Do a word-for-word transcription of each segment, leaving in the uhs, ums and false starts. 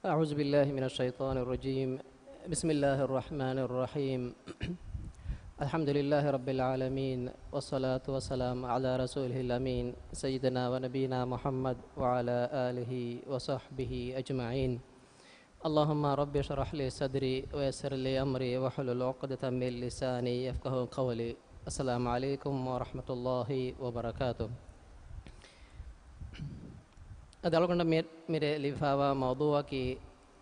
أعوذ بالله من الشيطان الرجيم. بسم الله الرحمن الرحيم. الحمد لله رب العالمين، والصلاة والسلام على رسوله الأمين، سيدنا ونبينا محمد وعلى آله وصحبه أجمعين. اللهم رب اشرح لي صدري ويسر لي أمري واحلل عقدة من لساني يفقهوا قولي. السلام عليكم ورحمة الله وبركاته. އަދި އަޅުގަނޑަށް މި-، މިރޭ ލިބިފައިވާ މައުޟޫއަކީ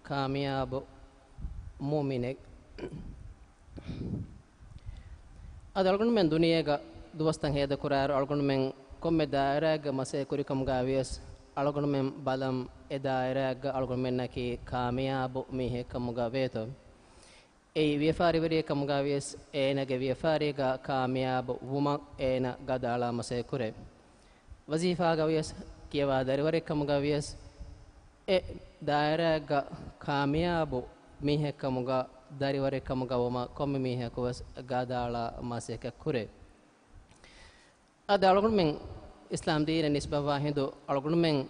ކާމިޔާބު މުއުމިނެއް. އަދި އަޅުގަނޑުމެން ދުނިޔޭގަ ދުވަސްތައް ހޭދަކުރާއިރު، އަޅުގަނޑުމެން ކޮންމެ ދާއިރާއެއްގަ މަސައްކަތް ކުރިކަމުގަ ވިޔަސް، އަޅުގަނޑުމެން ބަލަން އެ ދާއިރާއެއްގަ އަޅުގަނޑުމެންނަކީ ކާމިޔާބު މީހެއް ކަމުގަ ވޭތޯ. އެއީ ވިޔަފާރިވެރިއެއް ކަމުގަ ވިޔަސް، އޭނަގެ ވިޔަފާރީގަ ކާމިޔާބު ވުމަށް އޭނަ ގަދައަޅާ މަސައްކަތް ކުރޭ. ވަޒީފާގަ ވިޔަސް، ކިޔަވާ ދަރިވަރެއް ކަމުގަ ވިޔަސް، އެ ދާއިރާއެއްގަ ކާމިޔާބު މީހެއް ކަމުގަ، ދަރިވަރެއް ކަމުގަ ވުމަށް ކޮންމެ މީހަކު ވެސް ގަދައަޅާ މަސައްކަތް ކުރޭ. އަދި އަޅުގަނޑުމެން އިސްލާމް ދީނަށް ނިސްބަތްވާ ހިނދު އަޅުގަނޑުމެން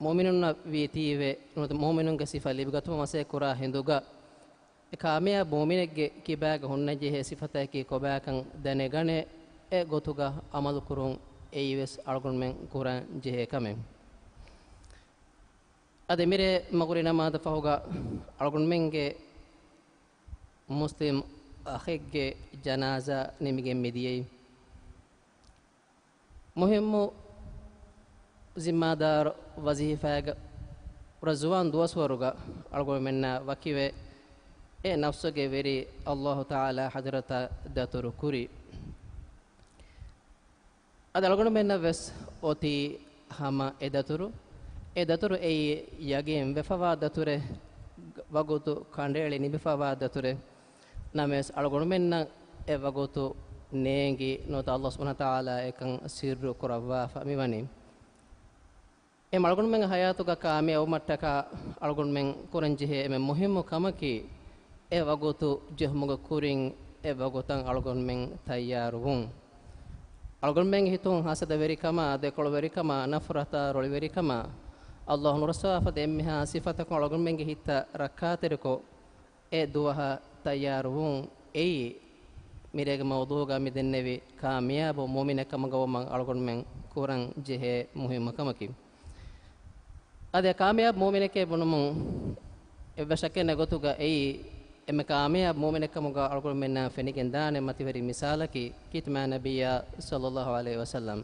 މުއުމިނުންނަށް ވީތީވެ، ނުވަތަ މުއުމިނުންގެ ސިފަ ލިބިގަތުމަށް މަސައްކަތް ކުރާ ހިނދުގަ، އެ ކާމިޔާބު މުއުމިނެއްގެ ކިބާގަ ހުންނަންޖެހޭ ސިފަތަކަކީ ކޮބާކަން ދެނެގަނެ، އެ ގޮތުގަ އަމަލުކުރުން އެއީވެސް އަޅުގަނޑުމެން ކުރަން ޖެހޭ ކަމެއް. އަދި މިރޭ މަގުރިބް ނަމާދަށް ފަހުގަ އަޅުގަނޑުމެންގެ މުސްލިމް އަޚެއްގެ ޖަނާޒާ ނިމިގެން މިދިޔައީ. މުހިއްމު ޒިންމާދާރު ވަޒީފާގަ ރަޒުވާން ދުވަސްވަރުގަ އަޅުގަނޑުމެންނާ ވަކިވެ، އެ ނަފްސުގެ ވެރި އައްލާހު ތަޢާލާ ޙަޟްރަތަށް ދަތުރު ކުރި. އަދި އަޅުގަނޑުމެންނަށް ވެސް އޮތީ ހަމަ އެ ދަތުރު. އެ ދަތުރު އެއީ ޔަގީން ވެފަވާ ދަތުރެއް، ވަގުތު ކަނޑައެޅި ނިމިފަވާ ދަތުރެއް. ނަމަވެސް އަޅުގަނޑުމެންނަށް އެ ވަގުތު ނޭނގި ނުވަތަ އައްލާހު ސުބްޙާނަހޫ ވަތަޢާލާ އެކަން ސިއްރު ކުރައްވާފަ މިވަނީ. އެ އަޅުގަނޑުމެންގެ ޙަޔާތުގަ ކާމިޔާބުވުމަށްޓަކާ އަޅުގަނޑުމެން ކުރަންޖެހޭ އެންމެ މުހިއްމު ކަމަކީ، އެ ވަގުތު ޖެހުމުގެ ކުރިން އެ ވަގުތަށް އަޅުގަނޑުމެން ތައްޔާރުވުން. އަޅުގަނޑުމެންގެ ހިތުން ހަސަދަވެރިކަމާ، ދެކޮޅުވެރިކަމާ، ނަފްރަތާ، ރޮޅިވެރިކަމާ، އައްލާހު ނުރަސްވާފަ ދެ އެންމެހާ ސިފަތަކުން އަޅުގަނޑުމެންގެ ހިތަށް ރައްކާތެރިކޮށް، އެ ދުވަހަށް ތައްޔާރުވުން އެއީ، މިރޭގެ މައުޟޫގަ މި ދެންނެވި ކާމިޔާބު މުއުމިނެއް ކަމުގަ ވުމަށް އަޅުގަނޑުމެން ކުރަން ޖެހޭ މުހިއްމު ކަމަކީ. އަދި ކާމިޔާބު މުއުމިނެކޭ ބުނުމުން އެއްވެސް ޝައްކެއް ނެތް ގޮތުގަ އެއީ، އެންމެ ކާމިޔާބު މުއުމިނެއް ކަމުގަ އަޅުގަނޑުމެންނަށް ފެނިގެންދާނެ މަތިވެރި މިސާލަކީ، ކިތްމާ ނަބިއްޔާ ޞައްލައްލާހު ޢަލައިހި ވަސައްލަމް.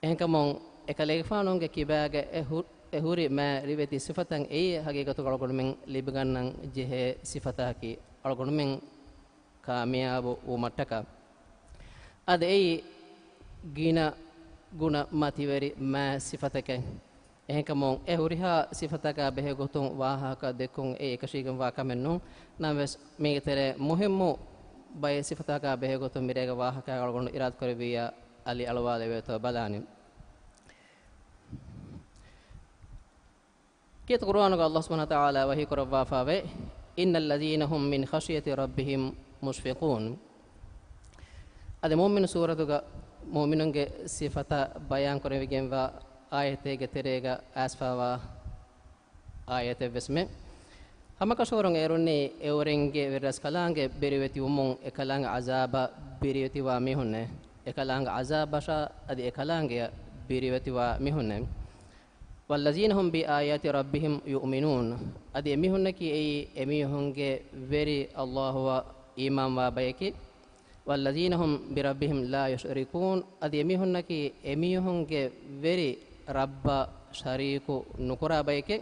އެހެންކަމުން، އެކަލޭގެފާނުގެ ކިބާގަ އެ ހު-، އެ ހުރި މާ ރިވެތި ސިފަތައް އެއީ ހަގީގަތުގަ އަޅުގަނޑުމެން ލިބިގަންނަން ޖެހޭ ސިފަތަކަކީ، އަޅުގަނޑުމެން ކާމިޔާބު ވުމަށްޓަކާ. އަދި އެއީ ގިނަ ގުނަ މަތިވެރި މާ ސިފަތަކެއް. އެހެންކަމުން، އެ ހުރިހާ ސިފަތަކާ ބެހޭ ގޮތުން ވާހަކަ ދެއްކުން އެ އެކަށީގެންވާ ކަމެއް ނޫން. ނަމަވެސް، މީގެ ތެރޭ މުހިއްމު ބައެއް ސިފަތަކާ ބެހޭ ގޮތުން މިރޭގެ ވާހަކަ އަޅުގަނޑު އިރާދަކުރެއްވިއްޔާ، އަލި އަޅުވާލެވޭތޯ ބަލާނީ. ކީރިތި ޤުރުއާނުގަ އައްލާހު ސުބްޙާނަހޫ ވަތަޢާލާ ވަޙީ ކުރައްވާފައިވޭ، إن الذين هم من خشية ربهم مشفقون. އަދި މުއުމިނު ސޫރަތުގަ މުއުމިނުންގެ ސިފަތައް ބަޔާން ކުރެވިގެންވާ އާޔަތެއްގެ ތެރޭގަ އައިސްފައިވާ އާޔަތެއްވެސްމެ. ހަމަކަށަވަރުން އޭރުންނީ އެއުރެންގެ ވެރިރަސްކަލާނގެ ބިރުވެތިވުމުން އެކަލާނގެ ޢަޒާބަށް ބިރުވެތިވާ މީހުންނޭ. އެކަލާނގެ ޢަޒާބަށާ އަދި އެކަލާނގެއަށް ބިރުވެތިވާ މީހުންނޭ. والذين هم بآيات ربهم يؤمنون. އަދި އެމީހުންނަކީ އެއީ އެމީހުންގެ ވެރި އައްލާހުއަށް އީމާންވާ ބަޔަކީ. والذين هم بربهم لا يشركون. އަދި އެމީހުންނަކީ އެމީހުންގެ ވެރި ރައްބަށް ޝަރީކު ނުކުރާ ބަޔެކޭ.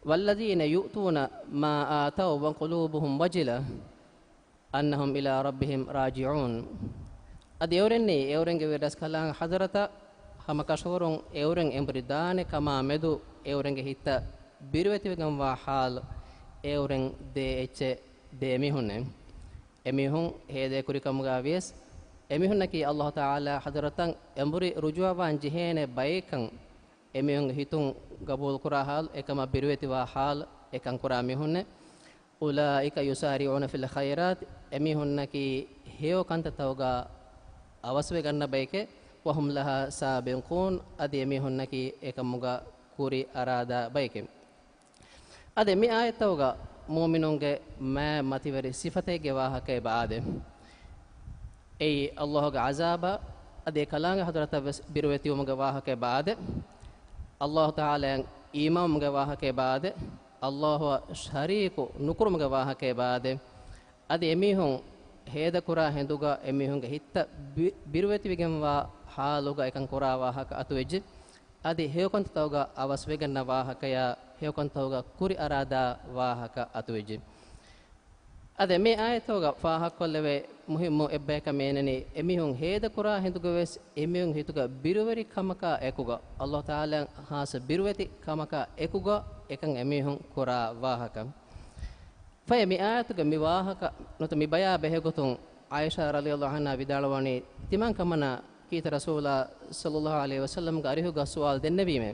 والذين يؤتون ما آتوا وقلوبهم وجلة أنهم إلى ربهم راجعون. އަދި އެއުރެންނީ އެއުރެންގެ ވެރިރަސްކަލާނގެ ޙަޟްރަތަށް ހަމަކަށަވަރުން އެއުރެން އެނބުރި ދާނެ ކަމާ މެދު އެއުރެންގެ ހިތަށް ބިރުވެތިވެގެންވާ ޙާލު، އެއުރެން ދޭ އެއްޗެއް ދޭ މީހުންނޭ. އެމީހުން ހޭދަ ކުރި ކަމުގަ ވިޔަސް، އެމީހުންނަކީ އައްލާހު ތަޢާލާ ޙަޟްރަތަށް އެނބުރި ރުޖޫޢަވާން ޖެހޭނެ ބައެއްކަން އެމީހުންގެ ހިތުން ގަބޫލުކުރާ ޙާލު، އެކަމަށް ބިރުވެތިވާ ޙާލު، އެކަން ކުރާ މީހުންނޭ. أولئك يسارعون في الخيرات، އެމީހުންނަކީ ހެޔޮ ކަންތައްތަކުގަ އަވަސްވެގަންނަ ބަޔެކޭ. وهم لها سابقون، އަދި އެމީހުންނަކީ އެކަމުގަ ކުރި އަރާދާ ބަޔެކޭ. އަދި މި އާޔަތުގަ މުއުމިނުންގެ މާތް މަތިވެރި ސިފަތެއްގެ ވާހަކައެއް ބާދެ. އެއީ، އައްލާހުގެ ޢަޒާބާ އަދި އެ ކަލާނގެ ޙަޟްރަތަށް ވެސް ބިރުވެތިވުމުގެ ވާހަކައެއް ބާދެ. އައްލާހު ތަޢާލާއަށް އީމާންވުމުގެ ވާހަކައެއް ބާދެ. އައްލާހުއަށް ޝަރީކު ނުކުރުމުގެ ވާހަކައެއް ބާދެ. އަދި އެމީހުން ހޭދަކުރާ ހިނދުގަ އެމީހުންގެ ހިތްތައް ބި-، ބިރުވެތިވެގެންވާ ޙާލުގަ އެކަން ކުރާ ވާހަކަ އަތުވެއްޖެ. އަދި ހެޔޮކަންތައްތަކުގަ އަވަސްވެގަންނަ ވާހަކަޔާ، ހެޔޮކަންތަކުގަ ކުރިއަރާދާ ވާހަކަ އަތުވެއްޖެ. އަދި މި އާޔަތުގަ ފާހަގަކޮށްލެވޭ މުހިއްމު އެއްބަޔަކަށް މިއަންނަނީ، އެމީހުން ހޭދަކުރާ ހިނދުގަވެސް އެމީހުން ހިތުގަ ބިރުވެރި ކަމަކާ އެކުގަ، އައްލާހު ތަޢާލާ ޚާއްޞަ ބިރުވެތި ކަމަކާ އެކުގަ އެކަން އެމީހުން ކުރާ ވާހަކަ. ފަހެ މި އާޔަތުގަ މި ވާހަކަ ނުތަ މި ބަޔާ ބެހޭގޮތުން ޢާއިޝާ ރަޟިޔައްލާހު ޢަންހާ ވިދާޅުވަނީ، ތިމަން ކަމަނާ ކީރިތި ރަސޫލާ ޞައްލައްލާހު ޢަލައިހި ވަސައްލަމްގެ އަރިހުގަ ސުވާލު ދެންނެވީމޭ.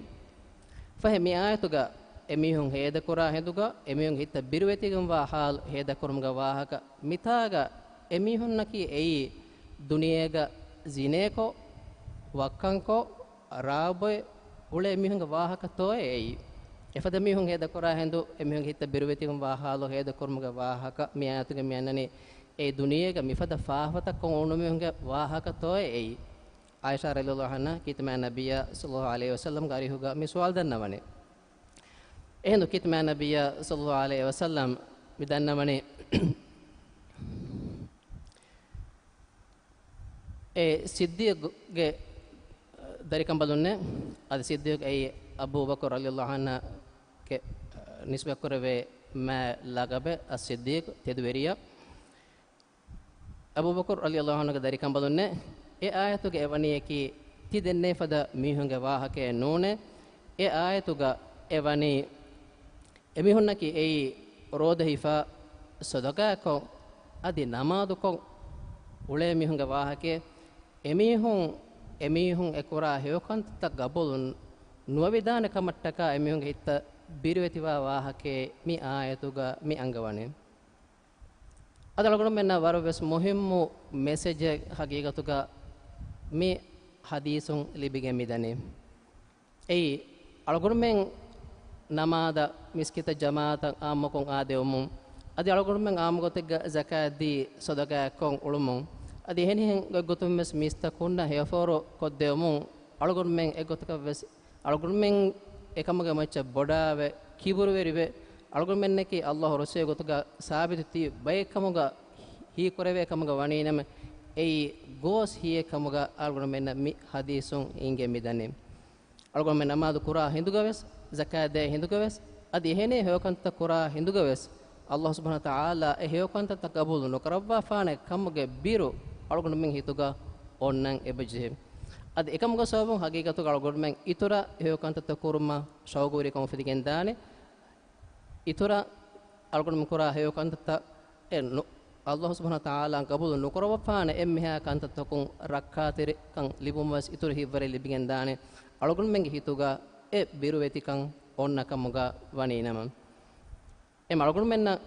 ފަހެ މި އާޔަތުގަ އެމީހުން ހޭދަކުރާ ހިނދުގަ އެމީހުންގެ ހިތަށް ބިރުވެތިގެންވާ ޙާލު ހޭދަކުރުމުގެ ވާހަކަ، މިތާގަ އެމީހުންނަކީ އެއީ ދުނިޔޭގަ ޒިނޭކޮށް، ވައްކަންކޮށް، ރާއްވައި އުޅޭ މީހުންގެ ވާހަކަތޯއޭ އެއީ؟ އެފަދަ މީހުން ހޭދަކުރާ ހިނދު އެމީހުންގެ ހިތަށް ބިރުވެތިގެންވާ ޙާލު ހޭދަކުރުމުގެ ވާހަކަ މި އާޔަތުގަ މިއަންނަނީ، އެއީ ދުނިޔޭގަ މިފަދަ ފާފަތައްކޮށް އުޅުނު މީހުންގެ ވާހަކަތޯއޭ އެއީ؟ ޢާއިޝާ ރަޟިޔައްލާހު ޢަންހާ ކީރިތި މާތް ނަބިއްޔާ ޞައްލައްލާހު ޢަލައިހި ވަސައްލަމްގެ އަރިހުގަ މި ސުވާލު ދަންނަވަނީ. އެހިނދު ކީރިތި މާތް ނަބިއްޔާ ޞައްލައްލާހު ޢަލައިހި ވަސައްލަމް މި ދަންނަވަނީ، އެ ޞިއްދީޤުގެ ދަރިކަނބަލުންނޭ. އަދި ޞިއްދީޤު އެއީ އަބޫބަކުރު ރަޟިޔައްލާހު ޢަންހުގެ ނިސްބަތްކުރެވޭ މާތް ލަޤަބެއް، އައްޞިއްދީޤު، ތެދުވެރިޔާ. އަބޫބަކުރު ރަޟިޔައްލާހު ޢަންހުގެ ދަރިކަނބަލުންނޭ. އެ އާޔަތުގަ އެ ވަނީއަކީ ތި ދެންނެވި ފަދަ މީހުންގެ ވާހަކައެއް ނޫނޭ. އެ އާޔަތުގަ އެ ވަނީ އެމީހުންނަކީ އެއީ ރޯދަ ހިފާ ޞަދަޤާތްކޮށް، އަދި ނަމާދުކޮށް އުޅޭ މީހުންގެ ވާހަކައެއް. އެމީހުން، އެމީހުން އެކުރާ ހެޔޮކަންތައްތައް ގަބޫލު ނުވެވިދާނެ ކަމަށްޓަކާ އެމީހުންގެ ހިތްތައް ބިރުވެތިވާ ވާހަކައެއް މި އާޔަތުގަ މި އަންގަވަނީ. އަދި އަޅުގަނޑުމެންނަށް ވަރަށްވެސް މުހިއްމު މެސެޖެއް ހަގީގަތުގަ މި ޙަދީޘުން ލިބިގެން މިދަނީ. އެއީ، އަޅުގަނޑުމެން ނަމާދަށް މިސްކިތަށް ޖަމާޢަތަށް ޢާއްމުކޮށް އާދެވުމުން، އަދި އަޅުގަނޑުމެން ޢާއްމުގޮތެއްގަ ޒަކާތް ދީ ޞަދަޤާތްކޮށް އުޅުމުން، އަދި އެހެނިހެން ގޮތްގޮތުން ވެސް މީސްތަކުންނަށް ހެޔޮފޯރު ކޮށްދެވުމުން، އަޅުގަނޑުމެން އެއްގޮތަކަށް ވެސް އަޅުގަނޑުމެން އެކަމުގެ މައްޗަށް ބޮޑާވެ، ކިބުރުވެރިވެ، އަޅުގަނޑުމެންނަކީ އައްލާހު ރުއްސެވޭ ގޮތުގަ ސާބިތު ތިބި ބައެއްކަމުގަ ހީކުރެވޭ ކަމުގަ ވަނީނަމަ، އެއީ ގޯސް ހީއެއް ކަމުގަ އަޅުގަނޑުމެންނަށް މި ޙަދީޘުން އިނގެ މިދަނީ. އަޅުގަނޑުމެން ނަމާދު ކުރާ ހިނދުގަވެސް، ޒަކާތް ދޭ ހިނދުގަވެސް، އަދި އެހެނީ ހެޔޮކަންތައް ކުރާ ހިނދުގަވެސް، އައްލާހު ސުބްޙާނަހު ވަތަޢާލާ އެ ހެޔޮކަންތައްތައް ޤަބޫލު ނުކުރައްވާފާނެ ކަމުގެ ބިރު އަޅުގަނޑުމެން ހިތުގަ އޮންނަން އެބަޖެހޭ. އަދި އެކަމުގެ ސަބަބުން ހަގީގަތުގަ އަޅުގަނޑުމެން އިތުރަށް ހެޔޮކަންތައްތައް ކުރުމަށް ޝައުގުވެރިކަން އުފެދިގެންދާނެ. އިތުރަށް އަޅުގަނޑުމެން ކުރާ ހެޔޮކަންތައްތައް އެ ނު-، އައްލާހު ސުބްޙާނަހު ވަތަޢާލާ ޤަބޫލު ނުކުރައްވާފާނެ އެންމެހާ ކަންތައްތަކުން ރައްކާތެރިކަން ލިބުމަށް ވެސް އިތުރު ހިތްވަރެއް ލިބިގެންދާނެ. އަޅުގަނޑުމެންގެ ހިތުގަ އެ ބިރުވެތިކަން އޮންނަ ކަމުގަ ވަނީނަމަ. އެ އަޅުގަނޑުމެންނަށް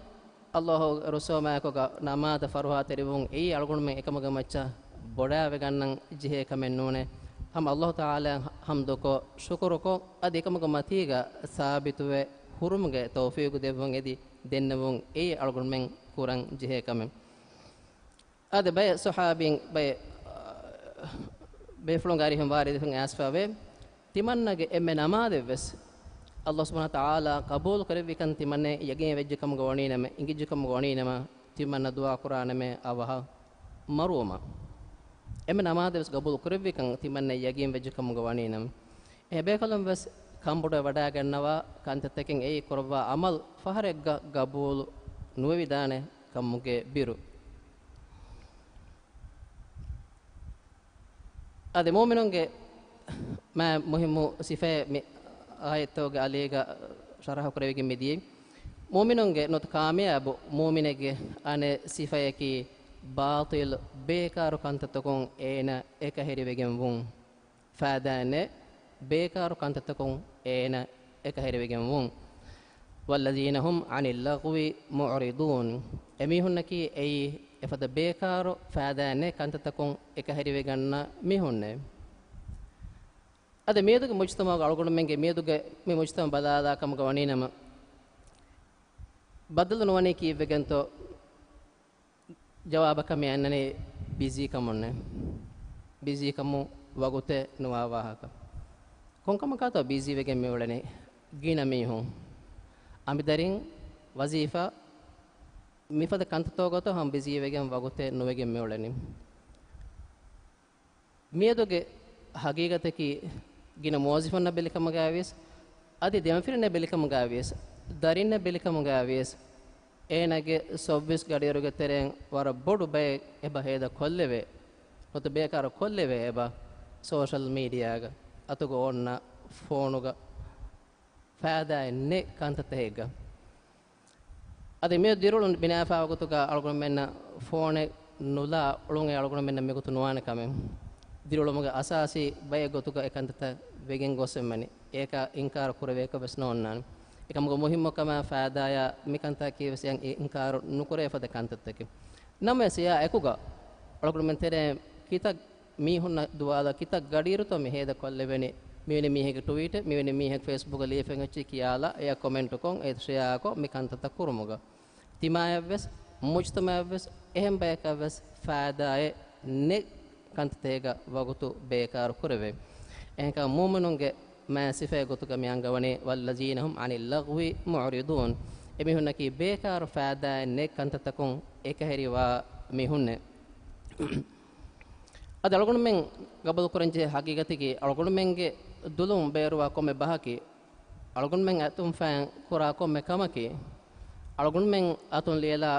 އައްލާހު ރުއްސެވުމާއެކުގަ ނަމާދަށް ފަރުހާތެރިވުން އެއީ އަޅުގަނޑުމެން އެކަމުގެ މައްޗަށް ބޮޑާވެގަންނަން ޖެހޭ ކަމެއް ނޫނޭ. ހަމަ އައްލާހު ތަޢާލާއަށް ޙަމްދުކޮށް، ޝުކުރުކޮށް، އަދި އެކަމުގެ މަތީގަ ސާބިތުވެ ހުރުމުގެ ތައުފީޤު ދެއްވުން އެދި ދެންނެވުން އެއީ އަޅުގަނޑުމެން ކުރަން ޖެހޭ ކަމެއް. އާދެ، ބައެއް ޞަޙާބީން، ބައެއް، އާ، ބޭފުޅުންގެ އަރިހުން ވާރިދުވެފައި އައިސްފަވޭ، ތިމަންނަގެ އެންމެ ނަމާދެއްވެސް އައްލާހު ސުބްޙާނަހު ވަތަޢާލާ ޤަބޫލު ކުރެއްވިކަން ތިމަންނަ ޔަގީން ވެއްޖެ ކަމުގަ ވަނީނަމަ، އިނގިއްޖެ ކަމުގަ ވަނީނަމަ، ތިމަންނަ ދުޢާ ކުރާނަމޭ އަވަހަށް މަރުވުމަށް. އެންމެ ނަމާދެއްވެސް ޤަބޫލު ކުރެއްވިކަން ތިމަންނަ ޔަގީން ވެއްޖެ ކަމުގަ ވަނީނަމަ. އެ ބޭކަލުން ވެސް ކަންބޮޑުވެ ވަޑައިގަންނަވާ ކަންތައްތަކެއް އެއީ ކުރައްވާ ޢަމަލު ފަހަރެއްގަ ޤަބޫލު ނުވެވިދާނެ ކަމުގެ ބިރު. އަދި މުއުމިނުންގެ މާ މުހިއްމު ސިފައެއް މި އާޔަތުގެ އަލީގަ ޝަރަޙަ ކުރެވިގެން މިދިޔައީ. މުއުމިނުންގެ ނުވަތަ ކާމިޔާބު މުއުމިނެއްގެ އަނެއް ސިފަޔަކީ ބާޠިލު ބޭކާރު ކަންތައްތަކުން އޭނަ އެކަހެރިވެގެން ވުން. ފައިދާއެއް ނެތް ބޭކާރު ކަންތައްތަކުން އޭނަ އެކަހެރިވެގެން ވުން. والذين هم عن اللغو معرضون. އެމީހުންނަކީ އެއީ އެފަދަ ބޭކާރު ފައިދާއެއް ނެތް ކަންތައްތަކުން އެކަހެރިވެގަންނަ މީހުންނޭ. އަދި މިއަދުގެ މުޖްތަމަޢުގަ އަޅުގަނޑުމެންގެ މިއަދުގެ މި މުޖްތަމަޢު ބަލާލާ ކަމުގަ ވަނީނަމަ، ބައްދަލު ނުވަނީ ކީއްވެގެންތޯ؟ ޖަވާބަކަށް މި އަންނަނީ ބިޒީ ކަމުންނޭ. ބިޒީ ކަމުން ވަގުތެއް ނުވާ ވާހަކަ. ކޮންކަމަކާތޯ ބިޒީ ވެގެން މިއުޅެނީ؟ ގިނަ މީހުން، އަނބިދަރިން، ވަޒީފާ، މިފަދަ ކަންތައްތަކުގަތޯ ހަމަ ބިޒީ ވެގެން ވަގުތެއް ނުވެގެން މިއުޅެނީ. މިއަދުގެ ހަގީގަތަކީ، ގިނަ މުވައްޒަފުންނަށް ބެލިކަމުގައިވިޔަސް، އަދި ދެމަފިރިންނަށް ބެލިކަމުގައިވިޔަސް، ދަރިންނަށް ބެލިކަމުގައިވިޔަސް، އޭނާގެ ސޮއްވީސް ގަޑިއިރުގެ ތެރެއިން ވަރަށް ބޮޑު ބައެއް އެބަ ހޭދަ ކޮށްލެވޭ، ނުވަތަ ބޭކާރު ކޮށްލެވޭ އެބަ، ސޯޝަލް މީޑިއާގަ އަތުގަ އޮންނަ ފޯނުގަ ފައިދާއެއް ނެތް ކަންތައްތަކެއްގަ. އަދި މިއަދު ދިރިއުޅުން ބިނާވެފަ ވަގުތުގަ އަޅުގަނޑުމެންނަށް ފޯނެއް ނުލާ އުޅުން އެ އަޅުގަނޑުމެންނަށް މިގޮތު ނުވާނެ ކަމެއް. ދިރިއުޅުމުގެ އަސާސީ ބައެއް ގޮތުގަ އެ ކަންތައްތައް ވެގެން ގޮސް އެއްމަނި. އޭކާ އިންކާރު ކުރެވޭކަށް ވެސް ނޯންނާނެ. އެކަމުގެ މުހިއްމުކަމާ ފައިދާޔާ މި ކަންތަކީ ވެސް އެ އިންކާރު ނުކުރޭ ފަދަ ކަންތައްތަކެއް. ނަމަވެސް އެއާ އެކުގަ އަޅުގަނޑުމެން ތެރޭ ކިތައް މީހުންނަށް ދުވާލާ ކިތައް ގަޑިއިރުތޯ މި ހޭދަ ކޮށްލެވެނީ؟ މިވެނި މީހެއްގެ ޓުވީޓެއް، މިވެނި މީހެއް ފޭސްބުކަށް ލިޔެފައި އޮތީ ކިޔާލާ، އެއަށް ކޮމެންޓުކޮށް، އެ ޝެއާކޮށް، މި ކަންތައްތައް ކުރުމުގަ ތިމާޔަށްވެސް، މުޖްތަމައަށްވެސް އެހެން ބަޔަކަށްވެސް ފައިދާއެއް ނެތް ކަންތައްތަކެއްގަ ވަގުތު ބޭކާރު ކުރެވޭ. އެހެންކަމުން މުއުމިނުންގެ މާތް ސިފައެއް ގޮތުގަ މި އަންގަވަނީ، وَالَّذِينَ هُمْ عَنِ اللَّغْوِ مُعْرِضُونَ. އެމީހުންނަކީ ބޭކާރު ފައިދާއެއް ނެތް ކަންތައްތަކުން އެކަހެރިވާ މީހުންނޭ. އަދި އަޅުގަނޑުމެން ގަބޫލުކުރަންޖެހޭ ހަގީގަތަކީ، އަޅުގަނޑުމެންގެ ދުލުން ބޭރުވާ ކޮންމެ ބަހަކީ، އަޅުގަނޑުމެން އަތުން ފައިން ކުރާ ކޮންމެ ކަމަކީ، އަޅުގަނޑުމެން އަތުން ލިޔެލާ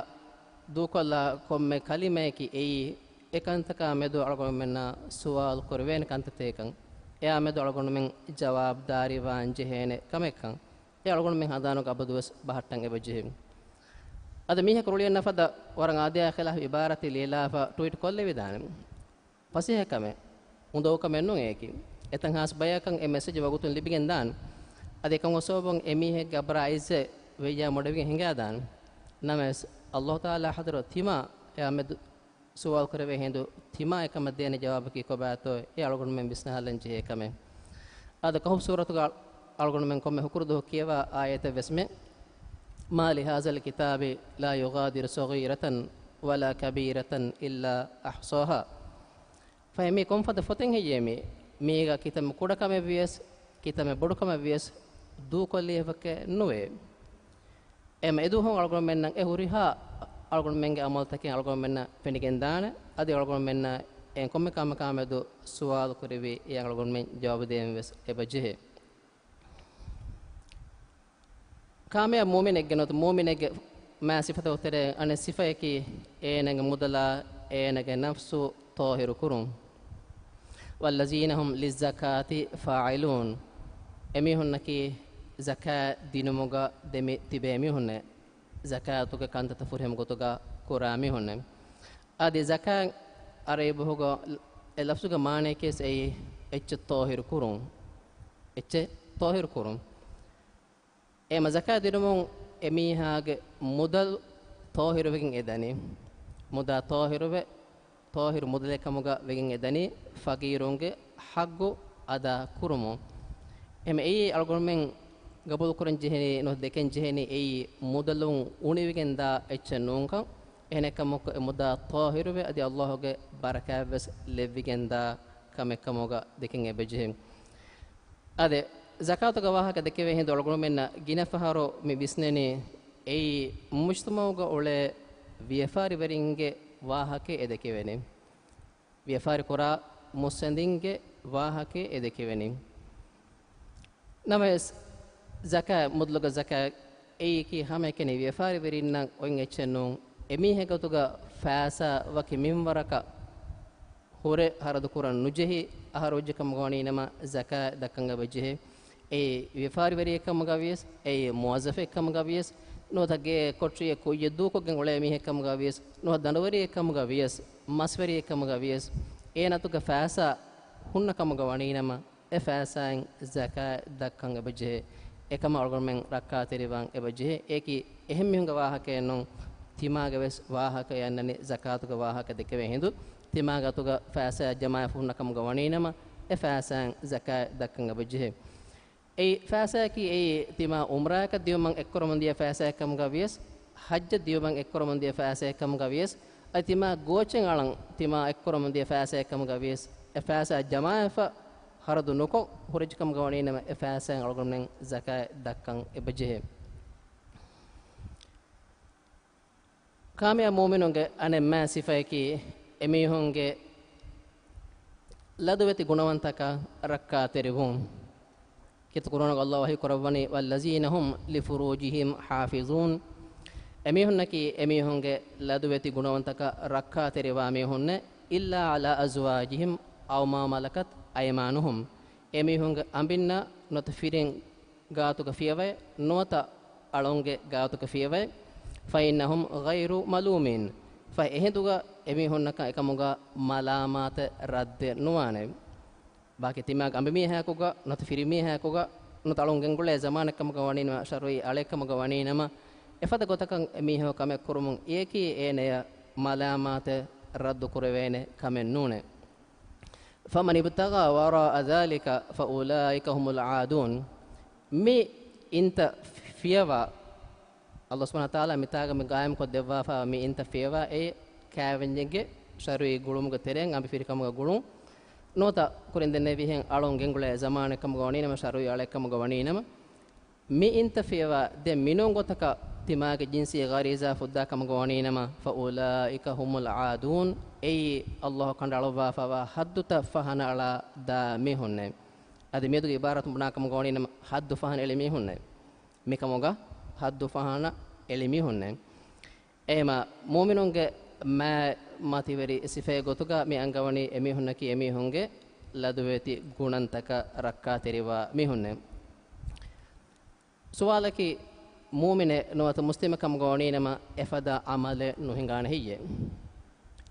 ދޫކޮށްލާ ކޮންމެ ކަލިމަޔަކީ އެއީ، އެ ކަންތަކާ މެދު އަޅުގަނޑުމެންނާ ސުވާލު ކުރެވޭނެ ކަންތައްތަކެއްކަން، އެއާ މެދު އަޅުގަނޑުމެން ޖަވާބުދާރީވާން ޖެހޭނެ ކަމެއްކަން، އެ އަޅުގަނޑުމެން ހަނދާނުގަ އަބަދުވެސް ބަހައްޓަން އެބަޖެހޭ. އަދި މީހަކު ރުޅިއަންނަ ފަދަ ވަރަށް އާދަޔާ ޚިލާފު އިބާރާތެއް ލިޔެލާފަ ޓުވީޓް ކޮށްލެވިދާނެ. ފަސޭހަކަމެއް، އުނދަގޫކަމެއް ނޫން އެއަކީ. އެތަން ހާސް ބަޔަކަށް އެ މެސެޖް ވަގުތުން ލިބިގެން ދާނެ. އަދި އެކަމުގެ ސަބަބުން އެ މީހެއްގެ އަބަރާ އިއްޒަތް ވެއްޔާ މޮޑެވިގެން ހިނގާދާނެ. ނަމަވެސް، އައްލާހު ތަޢާލާ ޙަޟްރަތު ތިމާ އެއާ މެދު ސުވާލު ކުރެވޭ ހިނދު، ތިމާ އެކަމަށް ދޭނެ ޖަވާބަކީ ކޮބާތޯ، އެ އަޅުގަނޑުމެން ވިސްނާލަން ޖެހޭ ކަމެއް. އަދި ކަހުފް ސޫރަތުގަ އަޅުގަނޑުމެން ކޮންމެ ހުކުރު ދުވަހު ކިޔަވާ އާޔަތެއް ވެސް މެ، مَا لِهَٰذَا الْكِتَابِ لَا يُغَادِرُ صَغِيرَةً وَلَا كَبِيرَةً إِلَّا أَحْصَاهَا. ފަހެ މީ ކޮންފަދަ ފޮތެއް ހެއްޔޭ މީ؟ މީގަ ކިތަންމެ ކުޑަކަމެއް ވިޔަސް، ކިތަންމެ ބޮޑުކަމެއް ވިޔަސް ދޫކޮށްލި އެއް ފޮތެއް ނުވޭ. އެހެން އެދުވަހު އަޅުގަނޑުމެންނަށް އެ ހުރިހާ އަޅުގަނޑުމެންގެ އަމަލުތަކެއް އަޅުގަނޑުމެންނަށް ފެނިގެންދާނެ. އަދި އަޅުގަނޑުމެންނަށް އެ ކޮންމެ ކަމަކާ މެދު ސުވާލު ކުރެވި އެ އަޅުގަނޑުމެން ޖަވާބު ދޭން ވެސް އެބަ ޖެހޭ. ކާމިޔާބު މުއުމިނެއްގެ ނުވަތަ މުއުމިނެއްގެ މާތް ސިފަތަކުގެ ތެރޭ އަނެއް ސިފައަކީ، އޭނަގެ މުދަލާ އޭނަގެ ނަފްސު ޠާހިރު ކުރުން. وَالَّذِينَ هُمْ لِلزَّكَاةِ فَاعِلُونَ. އެމީހުންނަކީ ޒަކާތް ދިނުމުގަ ދެމި ތިބޭ މީހުންނޭ. ޒަކާތުގެ ކަންތައްތައް ފުރިހަމަ ގޮތުގަ ކުރާ މީހުންނޭ. އަދި ޒަކާތް އަރަބި ބަހުގަ އެ ލަފްޒުގެ މާނަޔަކީ އެއީ އެއްޗެއް ޠާހިރު ކުރުން. އެއްޗެއް ޠާހިރު ކުރުން. އެހެން ޒަކާތް ދިނުމުން އެމީހާގެ މުދަލު ޠާހިރުވެގެން އެދަނީ. މުދާ ޠާހިރުވެ، ޠާހިރު މުދަލެއް ކަމުގަ ވެގެން އެދަނީ، ފަގީރުންގެ ޙައްޤު އަދާ ކުރުމުން. އެހެން އެއީ އަޅުގަނޑުމެން ގަބޫލުކުރަން ޖެހެނީ، ނުވަތަ ދެކެން ޖެހެނީ އެއީ މުދަލުން އުނިވިގެން ދާ އެއްޗެއް ނޫންކަން. އެހެނެއްކަމަކު އެ މުދާ ޠާހިރުވެ އަދި އައްލާހުގެ ބަރަކާތްވެސް ލެއްވިގެން ދާ ކަމެއް ކަމުގަ ދެކެން އެބަޖެހޭ. އާދެ، ޒަކާތުގެ ވާހަކަ ދެކެވޭ ހިނދު އަޅުގަނޑުމެންނަށް ގިނަ ފަހަރު މި ވިސްނެނީ، އެއީ މުޖްތަމަޢުގަ އުޅޭ ވިޔަފާރިވެރިންގެ ވާހަކައެއް ދެކެވޭނެ. ވިޔަފާރި ކުރާ މުއްސަނދިންގެ ވާހަކައެއް ދެކެވޭނެ. ނަމަވެސް، ޒަކާތް، މުދަލުގެ ޒަކާތް އެއީކީ ހަމައެކަނި ވިޔަފާރިވެރިންނަށް އޮތް އެއްޗެއް ނޫން. އެމީހެއްގެ ގޮތުގަ ފައިސާ ވަކި މިންވަރަކަށް ހުރެ ހަރަދު ކުރަން ނުޖެހި އަހަރު ވެއްޖެ ކަމުގަ ވަނީ ނަމަ، ޒަކާތް ދައްކަން އެބަޖެހޭ. އެއީ ވިޔަފާރިވެރިއެއް ކަމުގަ ވިޔަސް، އެއީ މުވައްޒަފެއް ކަމުގަ ވިޔަސް، ނުވަތަ ގެއެއް ކޮޓަރިއެއް ކުއްޔަށް ދޫކޮށްގެން އުޅޭ މީހެއް ކަމުގަ ވިޔަސް، ނުވަތަ ދަނޑުވެރިއެއް ކަމުގަ ވިޔަސް، މަސްވެރިއެއް ކަމުގަ ވިޔަސް، އޭނަ އަތުގަ ފައިސާ ހުންނަ ކަމުގަ ވަނީ ނަމަ، އެ ފައިސާއިން ޒަކާތް ދައްކަން އެބަޖެހޭ. އެކަމަށް އަޅުގަނޑުމެން ރައްކާތެރިވާން އެބަޖެހޭ. އެއީކީ އެހެން މީހުންގެ ވާހަކައެއް ނޫން. ތިމާގެ ވެސް ވާހަކައެއް އަންނަނީ ޒަކާތުގެ ވާހަކަ ދެކެވޭ ހިނދު، ތިމާގެ އަތުގަ ފައިސާ ޖަމާވެފަ ހުންނަ ކަމުގަ ވަނީ ނަމަ، އެ ފައިސާއިން ޒަކާތް ދައްކަން އެބަޖެހޭ. އެއީ ފައިސާއަކީ އެއީ ތިމާ އުމްރާއަކަށް ދިއުމަށް އެއްކުރަމުން ދިޔަ ފައިސާއެއް ކަމުގަ ވިޔަސް، ޙައްޖަށް ދިޔުމަށް އެއްކުރަމުން ދިޔަ ފައިސާއެއް ކަމުގަ ވިޔަސް، އަދި ތިމާ ގޯޗެއް އަޅަން ތިމާ އެއްކުރަމުން ދިޔަ ފައިސާއެއް ކަމުގަ ވިޔަސް، އެ ފައިސާ ޖަމާވެފަ ޚަރަދު ނުކޮށް ހުރެއްޖެ ކަމުގަ ވަނީނަމަ، އެ ފައިސާއިން އަޅުގަނޑުމެން ޒަކާތް ދައްކަން އެބަޖެހޭ. ކާމިޔާބު މުއުމިނުންގެ އަނެއް މާތް ސިފަޔަކީ، އެމީހުންގެ ލަދުވެތި ގުނަވަންތަކަށް ރައްކާތެރިވުން. ކީރިތި ޤުރްއާނުގަ ﷲ ވަޙީ ކުރައްވަނީ، "والذين هم لفروجهم حافظون." އެމީހުންނަކީ އެމީހުންގެ ލަދުވެތި ގުނަވަންތަކަށް ރައްކާތެރިވާ މީހުންނޭ، "إلا على أزواجهم أو ما ملكت أيمانهم." އެމީހުންގެ އަނބިންނަށް ނުވަތަ ފިރިން ގާތުގަ ފިޔަވައެއް ނުވަތަ އަޅުންގެ ގާތުގަ ފިޔަވައެއް، "فإنهم غير ملومين." ފަހެ އެހިނދުގަ އެމީހުންނަކަށް އެކަމުގަ މަލާމާތެއް ރައްދެއް ނުވާނެ. ބާކީ ތިމާގެ އަނބިމީހާއެކުގަ ނުވަތަ ފިރިމީހާއެކުގަ ނުވަތަ އަޅުން ގެންގުޅޭ ޒަމާނެއްކަމުގަ ވަނީނަމަ، ޝަރުޢީ އަޅެއްކަމުގަ ވަނީނަމަ، އެފަދަ ގޮތަކަށް އެމީހަކު ކަމެއް ކުރުމުން އެއަކީ އޭނަޔަށް މަލާމާތެއް ރައްދު ކުރެވޭނެ ކަމެއް ނޫނޭ. "فمن ابتغى وراء ذلك فأولئك هم العادون." މި އިންތައް ފިޔަވާ، ﷲ ސުބްޙާނަހޫ ވަތަޢާލާ މިތާގަ މި ގާއިމްކޮށް ދެއްވާފަ މި އިންތައް ފިޔަވާ، އެ ކާވެންޏެއްގެ ޝަރުޢީ ގުޅުމުގެ ތެރެއިން އަނބިފިރިކަމުގަ ގުޅުން، ނުވަތަ ކުރިން ދެންނެވިހެން އަޅުން ގެންގުޅޭ ޒަމާނެއްކަމުގަ ވަނީނަމަ، ޝަރުޢީ އަޅެއްކަމުގަ ވަނީނަމަ، މި އިންތައް ފިޔަވާ ދެން މިނޫން ގޮތަކަށް ތިމާގެ ޖިންސީ ޣަރީޒާ ފުއްދާ ކަމުގަ ވަނީނަމަ، "فأولئك هم العادون." އެއީ ﷲ ކަނޑައަޅުއްވާފަވާ ޙައްދުތައް ފަހަނަ އަޅާ ދާ މީހުންނޭ. އަދި މިއަދުގެ އިބާރާތުން ބުނާ ކަމުގަ ވަނީނަމަ، ޙައްދު ފަހަނަ އެޅި މީހުންނޭ. މިކަމުގަ ޙައްދު ފަހަނަ އެޅި މީހުންނޭ. އެހެމަ މުއުމިނުންގެ މާތް މަތިވެރި ސިފައެއް ގޮތުގަ މި އަންގަވަނީ އެމީހުންނަކީ އެމީހުންގެ ލަދުވެތި ގުނަންތަކަށް ރައްކާތެރިވާ މީހުންނޭ. ސުވާލަކީ، މުއުމިނެއް ނުވަތަ މުސްލިމެއް ކަމުގަ ވަނީނަމަ، އެފަދަ ޢަމަލެއް ނުހިނގާނެ ހެއްޔޭ؟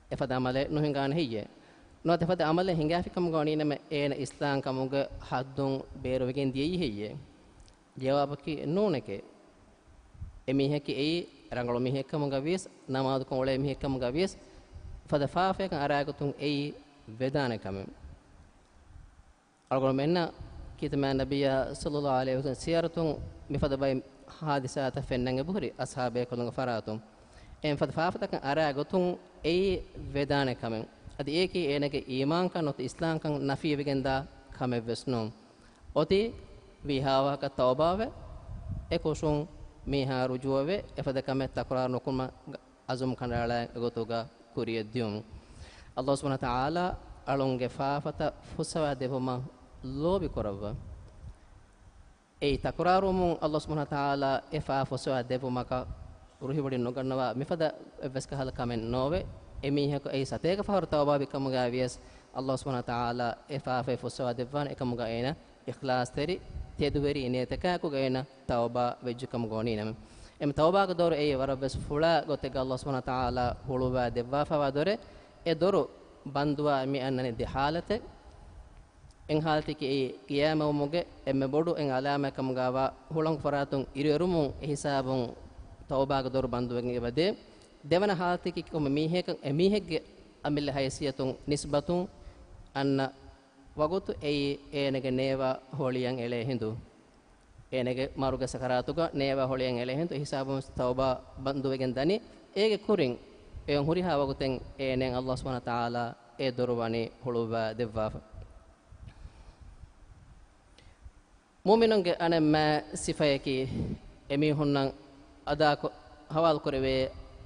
އެފަދަ ޢަމަލެއް ނުހިނގާނެ ހެއްޔޭ؟ ނުވަތަ އެފަދަ ޢަމަލެއް ހިނގާފި ކަމުގަ ވަނީނަމަ، އޭނަ އިސްލާމް ކަމުގެ ޙައްދުން ބޭރުވެގެން ދިޔައީ ހެއްޔޭ؟ ޖަވާބަކީ ނޫނެކޭ. އެމީހަކީ އެއީ ރަނގަޅު މީހެއް ކަމުގަ ވިޔަސް، ނަމާދުކޮށް އުޅޭ މީހެއް ކަމުގަ ވިޔަސް، ފަދަ ފާފަޔަކަށް އަރާގޮތުން އެއީ ވެދާނެ ކަމެއް. އަޅުގަނޑުމެންނަށް ކީރިތި މާތް ނަބިއްޔާ ޞައްލައްލާހު ޢަލައިހި ވަސައްލަމް ސިޔަރަތުން މިފަދަ ބައެއް ޙާދިސާތައް ފެންނަން އެބަހުރި އަޞްޙާބޭކަލުންގެ ފަރާތުން. އެހެން ފަދަ ފާފަތަކަށް އަރާ ގޮތުން އެއީ ވެދާނެ ކަމެއް. އަދި އެއަކީ އޭނަގެ އީމާންކަން ނުވަތަ އިސްލާމްކަން ނަފީވެގެންދާ ކަމެއްވެސް ނޫން. އޮތީ ވީހާވާހަކަ ތައުބާވެ، އެކުށުން މީހާ ރުޖޫޢަވެ، އެފަދަ ކަމެއް ތަކުރާރު ނުކުރުމަށް އަޒުމް ކަނޑައަޅާ އެގޮތުގަ ކުރިޔަށް ދިޔުން. ﷲ ސުބްޙާނަހޫ ވަތަޢާލާ އަޅުންގެ ފާފަތައް ފުއްސަވާ ދެއްވުމަށް ލޯބި ކުރައްވާ. އެއީ ތަކުރާރުވުމުން ﷲ ސުބްޙާނަހޫ ވަތަޢާލާ އެ ފާފަ ފުއްސަވާ ދެއްވުމަކަށް ރުހިވޮޑިން ނުގަންނަވާ މިފަދަ އެއްވެސް ކަހަލަ ކަމެއް ނޯވެ. އެމީހަކު އެއީ ސަތޭކަ ފަހަރު ތައުބާވި ކަމުގައި ވިޔަސް، ﷲ ސުބްޙާނަހޫ ވަތަޢާލާ އެ ފާފައެއް ފުއްސަވާ ދެއްވާނެ. އެކަމުގަ އޭނަ އިޚްލާޞްތެރި ތެދުވެރި ނިޔަތަކާއެކުގަ އޭނަ ތައުބާ ވެއްޖެ ކަމުގަ ވަނީނަމަ، އެމަ ތައުބާގެ ދޮރު އެއީ ވަރަށްވެސް ފުޅާ ގޮތެއްގަ ﷲ ސުބްޙާނަހޫ ވަތަޢާލާ ހުޅުވާ ދެއްވާފަވާ ދޮރެއް. އެ ދޮރު ބަންދުވާ މި އަންނަނީ ދެ ޙާލަތެއް. އެއް ޙާލަތަކީ އެއީ ޤިޔާމަތްވުމުގެ އެންމެ ބޮޑު އެއް ޢަލާމާތް ކަމުގައިވާ ހުޅަނގު ފަރާތުން އިރުއެރުމުން އެހިސާބުން ތައުބާގެ ދޮރު ބަންދުވެގެން އެބަދޭ. ދެވަނަ ޙާލަތަކީ ކޮންމެ މީހަކަށް އެ މީހެއްގެ އަމިއްލަ ހައިސިއްޔަތުން ނިސްބަތުން އަންނަ ވަގުތު އެއީ އޭނަގެ ނޭވާ ހޮޅިއަން އެޅޭ ހިނދު. އޭނަގެ މަރުގެ ސަކަރާތުގަ ނޭވާ ހޮޅިއަން އެޅޭ ހިނދު ހިސާބުން ތައުބާ ބަންދުވެގެން ދަނީ. އޭގެ ކުރިން އެ ހުރިހާ ވަގުތެއް އޭނައަށް ﷲ ސުބްޙާނަހޫ ވަތަޢާލާ އެ ދޮރު ވަނީ ހުޅުވާ ދެއްވާފަ. މުއުމިނުންގެ އަނެއް މާތް ސިފަޔަކީ، އެމީހުންނަށް އަދާކޮ-، ޙަވާލުކުރެވޭ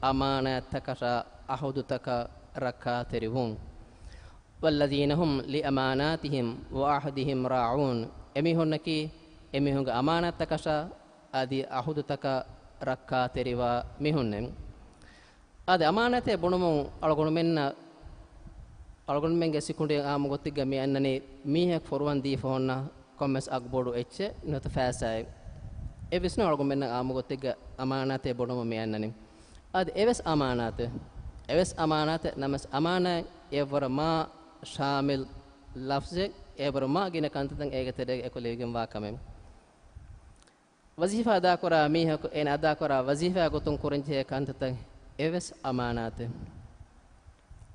އަމާނާތްތަކަށާ ޢަހުދުތަކަށް ރައްކާތެރިވުން. والذين هم لأماناتهم وعهدهم راعون. އެމީހުންނަކީ، އެމީހުންގެ އަމާނާތްތަކަށާ އަދި ޢަހުދުތަކަށް ރައްކާތެރިވާ މީހުންނެއް. އަދި އަމާނާތޭ ބުނުމުން އަޅުގަނޑުމެންނަށް، އަޅުގަނޑުމެންގެ ސިކުނޑި އާއްމު ގޮތެއްގަ މި އަންނަނީ މީހެއް ފޮރުވަން ދީފަ ހުންނަ ކޮންމެސް އަގުބޮޑު އެއްޗެއް ނުވަތަ ފައިސާއެއް. އެއްވެސް ނޫން އަޅުގަނޑުމެންނަށް އާއްމު ގޮތެއްގަ އަމާނާތޭ ބުނުމަށް މި އަންނަނީ. އަދި އެވެސް އަމާނާތެއް، އެވެސް އަމާނާތެއް ނަމަވެސް އަމާނާތް އެއްވަރަށް މާ ޝާމިލް ލަފްޒެއް، އެއްވަރަށް މާ ގިނަ ކަންތައްތައް އޭގެ ތެރޭގަ އެކުލެވިގެންވާ ކަމެއް. ވަޒީފާ އަދާކުރާ މީހަކު އޭނަ އަދާކުރާ ވަޒީފާ ގޮތުން ކުރަންޖެހޭ ކަންތައްތައް އެވެސް އަމާނާތެއް.